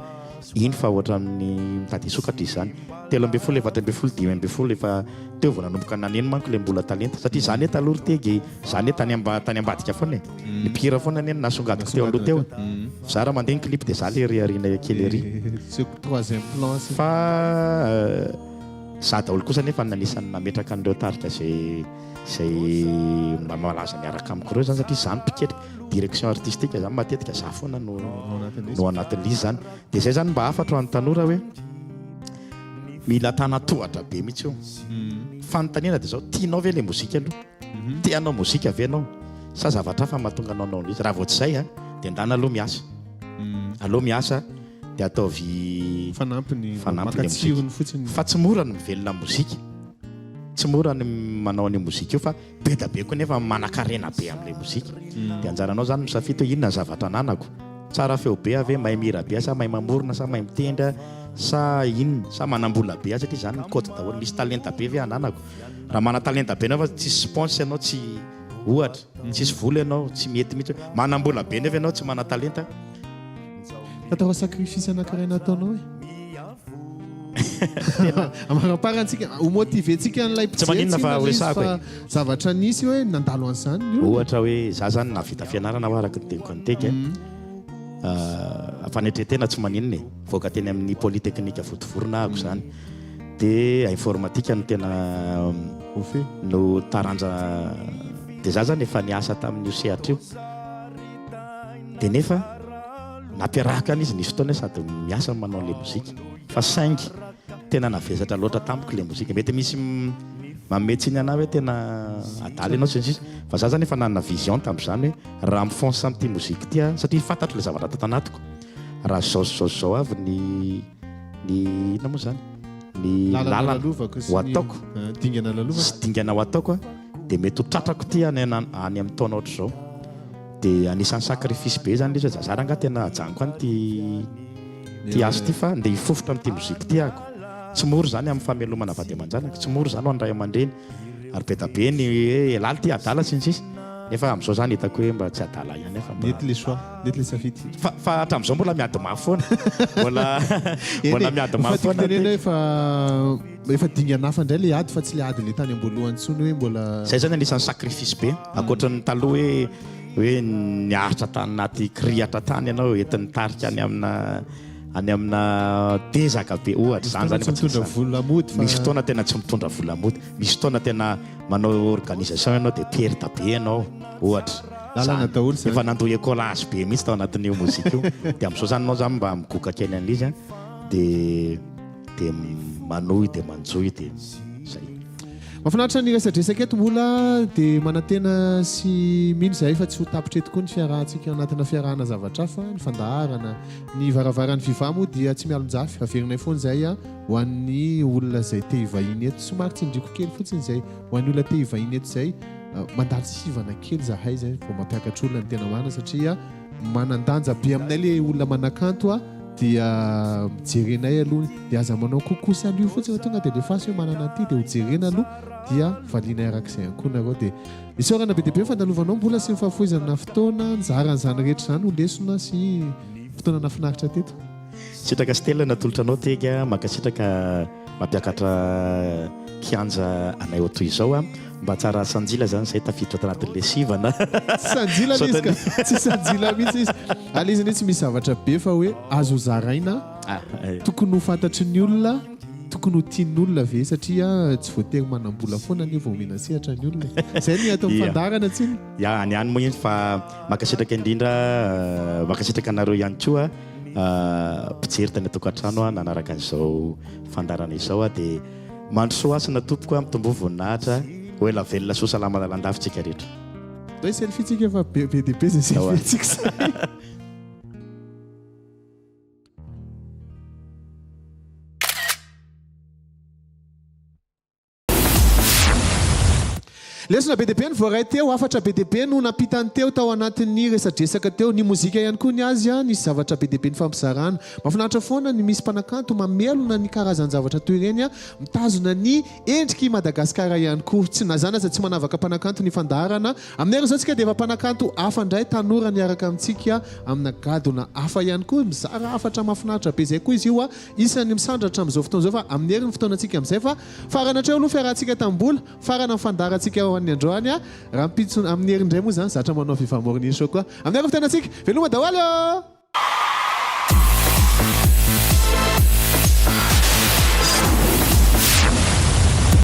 iny fa ohatran'ny mitady hisokatra izy izany. 13, 14, 15 efa teo vao nanomboka naneno manko ilay mbola talenta satria za anie taloha ry Tegy za anie tany amba tany ambadika foana e. Ny mpihira foana anie no nasongadiko teo aloha teo e. Za raha mandeha ny clip dia za le ery aoriana kely ery. Troisième plan sy. Fa za daholo kosa anefa no anisan'ny nametraka an'ireo tarika izay izay mba malaza miaraka amiko ireo zany satria za no mpiketrika, direction artistique zany matetika za foana no no anatin'ilay izy zany. Dia izay zany mba hafatro ho an'ny tanora hoe mila tanan-tohatra be mihitsy io. Fanontaniana dia izao, tianao ve ilay mozika aloha? Te hanao mozika ve ianao? Sa zavatra hafa mahatonga anao hanao an'ilay izy? Raha vao tsy izay dia ndana aloha miasa. Aleo miasa dia ataovy fanampiny, fanampiny maka tsirony fotsiny. Fa tsy mora ny mivelona amin'ny mozika. Tsy mora ny manao an'io mozika io fa be da be koa nefa manankarena be amin'ilay mozika. Dia anjaranao izany misafidy hoe inona ny zavatra ananako. Tsara feo be aho ve, mahay mihira be aho sa mahay mamorona sa mahay mitendry sa inona? Sa manam-bola be aho satria izany ny code daholo. Misy talenta be ve ananako? Raha manan-talenta be ianao fa tsisy spons ianao tsy ohatra, tsisy vola ianao, tsy mety mihitsy. Manam-bola be nefa ianao tsy manan-talenta. Tantara sacrifice anankiray nataonao e. Amaramparantsika, ho motiver-tsika an'ilay Tsy mpijery maninona tsy fa inona ilay izy horesahako fa e. zavatra nisy hoe nandalo an'izany ny olona. Ohatra hoe za zany nahavita fianarana aho araka ny teniko an'i Teky a. Fanetren-tena tsy maninona e. Voaka teny amin'ny Polytechnique Vontovorona ahako zany. Dia informatique no tena no taranja dia za zany efa niasa tamin'io sehatra io. Dia nefa nampiarahako ihany izy nisy fotoana hoe sady miasa no manao an'ilay mozika. Fa saingy tena navesatra loatra tamiko ilay mozika. Mety misy manome tsiny anah hoe tena adala ianao sy ny sisa. Fa za zany efa nanana vision tamin'izany hoe raha mi-fonce amin'ity mozika ity aho, satria fantatro ilay zavatra tato anatiko, raha izao sy izao sy izao avy ny ny inona moa izany? Ny lalana ho ataoko sy dingana ho ataoko dia mety ho tratrako ity any any amin'ny taona ohatr'izao. Dia anisan'ny sacrifice be zany ilay izy hoe za rangahy tena ajanoko any ity ity asa ity fa ndeha hifofotra amin'ity mozika ity ako. Tsy mora izany amin'ny famelomana vady aman-janaka, tsy mora izany ho an'ny ray aman-dreny ary be dia be ny hoe elah ity adala sy ny sisa nefa amin'izao zany hitako hoe mba tsy adala ihany aho fa mba Nety le choix, nety le safidy. Fa fa hatramin'izao mbola miady mafy foana. Mbola Eny mbola e, miady fa mafy tiako foana tenenina ty. hoe fa efa dingana hafa indray le ady fa tsy le ady le tany am-boalohany intsony hoe mbola Zay zany anisan'ny sacrifice be ankoatra ny taloha hoe hoe niaritra tany anaty kirihatra tany ianao entin'ny tarika any amina any amina dezaka be ohatra Misy zany fotoana zany tsy efa tsy mitondra misy vola mody fa misy fotoana tena tsy mitondra vola mody misy fotoana tena manao organisation ianao dia perte be ianao ohatra Lalana zany daholo zany. efa nandoa écolage be mihitsy tao anatin'io mozika io dia amin'izao zany ianao zany mba migoka kely an'ilay izy a dia dia manohy dia manjohy dia zay. Mahafinaritra ny resadresaka eto mbola dia manantena sy mino izahay fa tsy ho tapitra eto koa ny fiarahantsika anatina fiarahana zavatra hafa, ny fandaharana, ny varavaran'ny Viva moa dia tsy mialonjafy, averinay foana izay ho an'ny olona izay te hivahiny eto, somary tsindriako kely fotsiny izay ho an'ny olona te hivahiny eto izay, mandalo sivana kely izahay izay vao mampiakatra olona ny tena marina satria Manan-danja be aminay le olona manakanto a, dia jerenay aloha, dia aza manao coucou salut fotsiny fa tonga dia alefaso hoe manana an'ity dia ho jerena aloha dia valianay arak'izay ihany koa nareo dia isaorana be dia be ny fandalovanao mbola sy ny fahafoizana fotoana nizara an'izany rehetra izany ho lesona sy fotoana nahafinaritra teto. Sitraka sy telina natolotra anao Tegy a, mankasitraka mampiakatra kianja anay ao toy izao a, mba tsara sanjila zany zay tafiditra tanatin'le sivana. Tsy sanjila le izy ka, tsy sanjila mihitsy izy. Ary le izy anie tsy misy zavatra be fa hoe azo zaraina, tokony ho fantatry ny olona, tokony ho tian'olona ve satria tsy voatery manam-bola foana anie vao omena sehatra ny olona e. Zay ny ato amin'ny fandaharana tsinona. Ya, any ihany moa iny fa mankasitraka indrindra, mankasitraka anareo ihany koa mpijery tany an-tokantrano nanaraka an'izao fandaharana izao dia mandrosoa hasina tompoko a, mitomboa voninahitra, ho ela velona soa salama lalandava tsika rehetra. Ndao hi-selfie tsika fa be be dia be izay selfie tsika izay. Lesona be dia be no voaray teo, hafatra be dia be no nampitany teo tao anatin'ny resadresaka teo. Ny mozika ihany koa ny azy, nisy zavatra be dia be nifampizarana. Mahafinaritra foana ny misy mpanakanto mamelona ny karazan-javatra toy ireny, mitazona ny endrik'i Madagasikara ihany koa. Tsy na izany aza tsy manavaka mpanakanto ny fandaharana. Amin'ny herin'ny izao tsika dia efa mpanakanto hafa indray, tanora miaraka amintsika amina gadona hafa ihany koa, mizara hafatra mahafinaritra be izay koa izy io. Isan'ny misandratra amin'izao fotoana izao fa amin'ny herin'ny fotoanantsika amin'izay fa farany hatreo aloha fiarahantsika tamin'ny-bola. Farana ny fandaharantsika ho an'ny androany a! Rahampitso amin'ny heriny indray moa izany zatra manao Viva Morning Show koa. Amin'ny herin'ny fotoanantsika! Veloma daholo ô!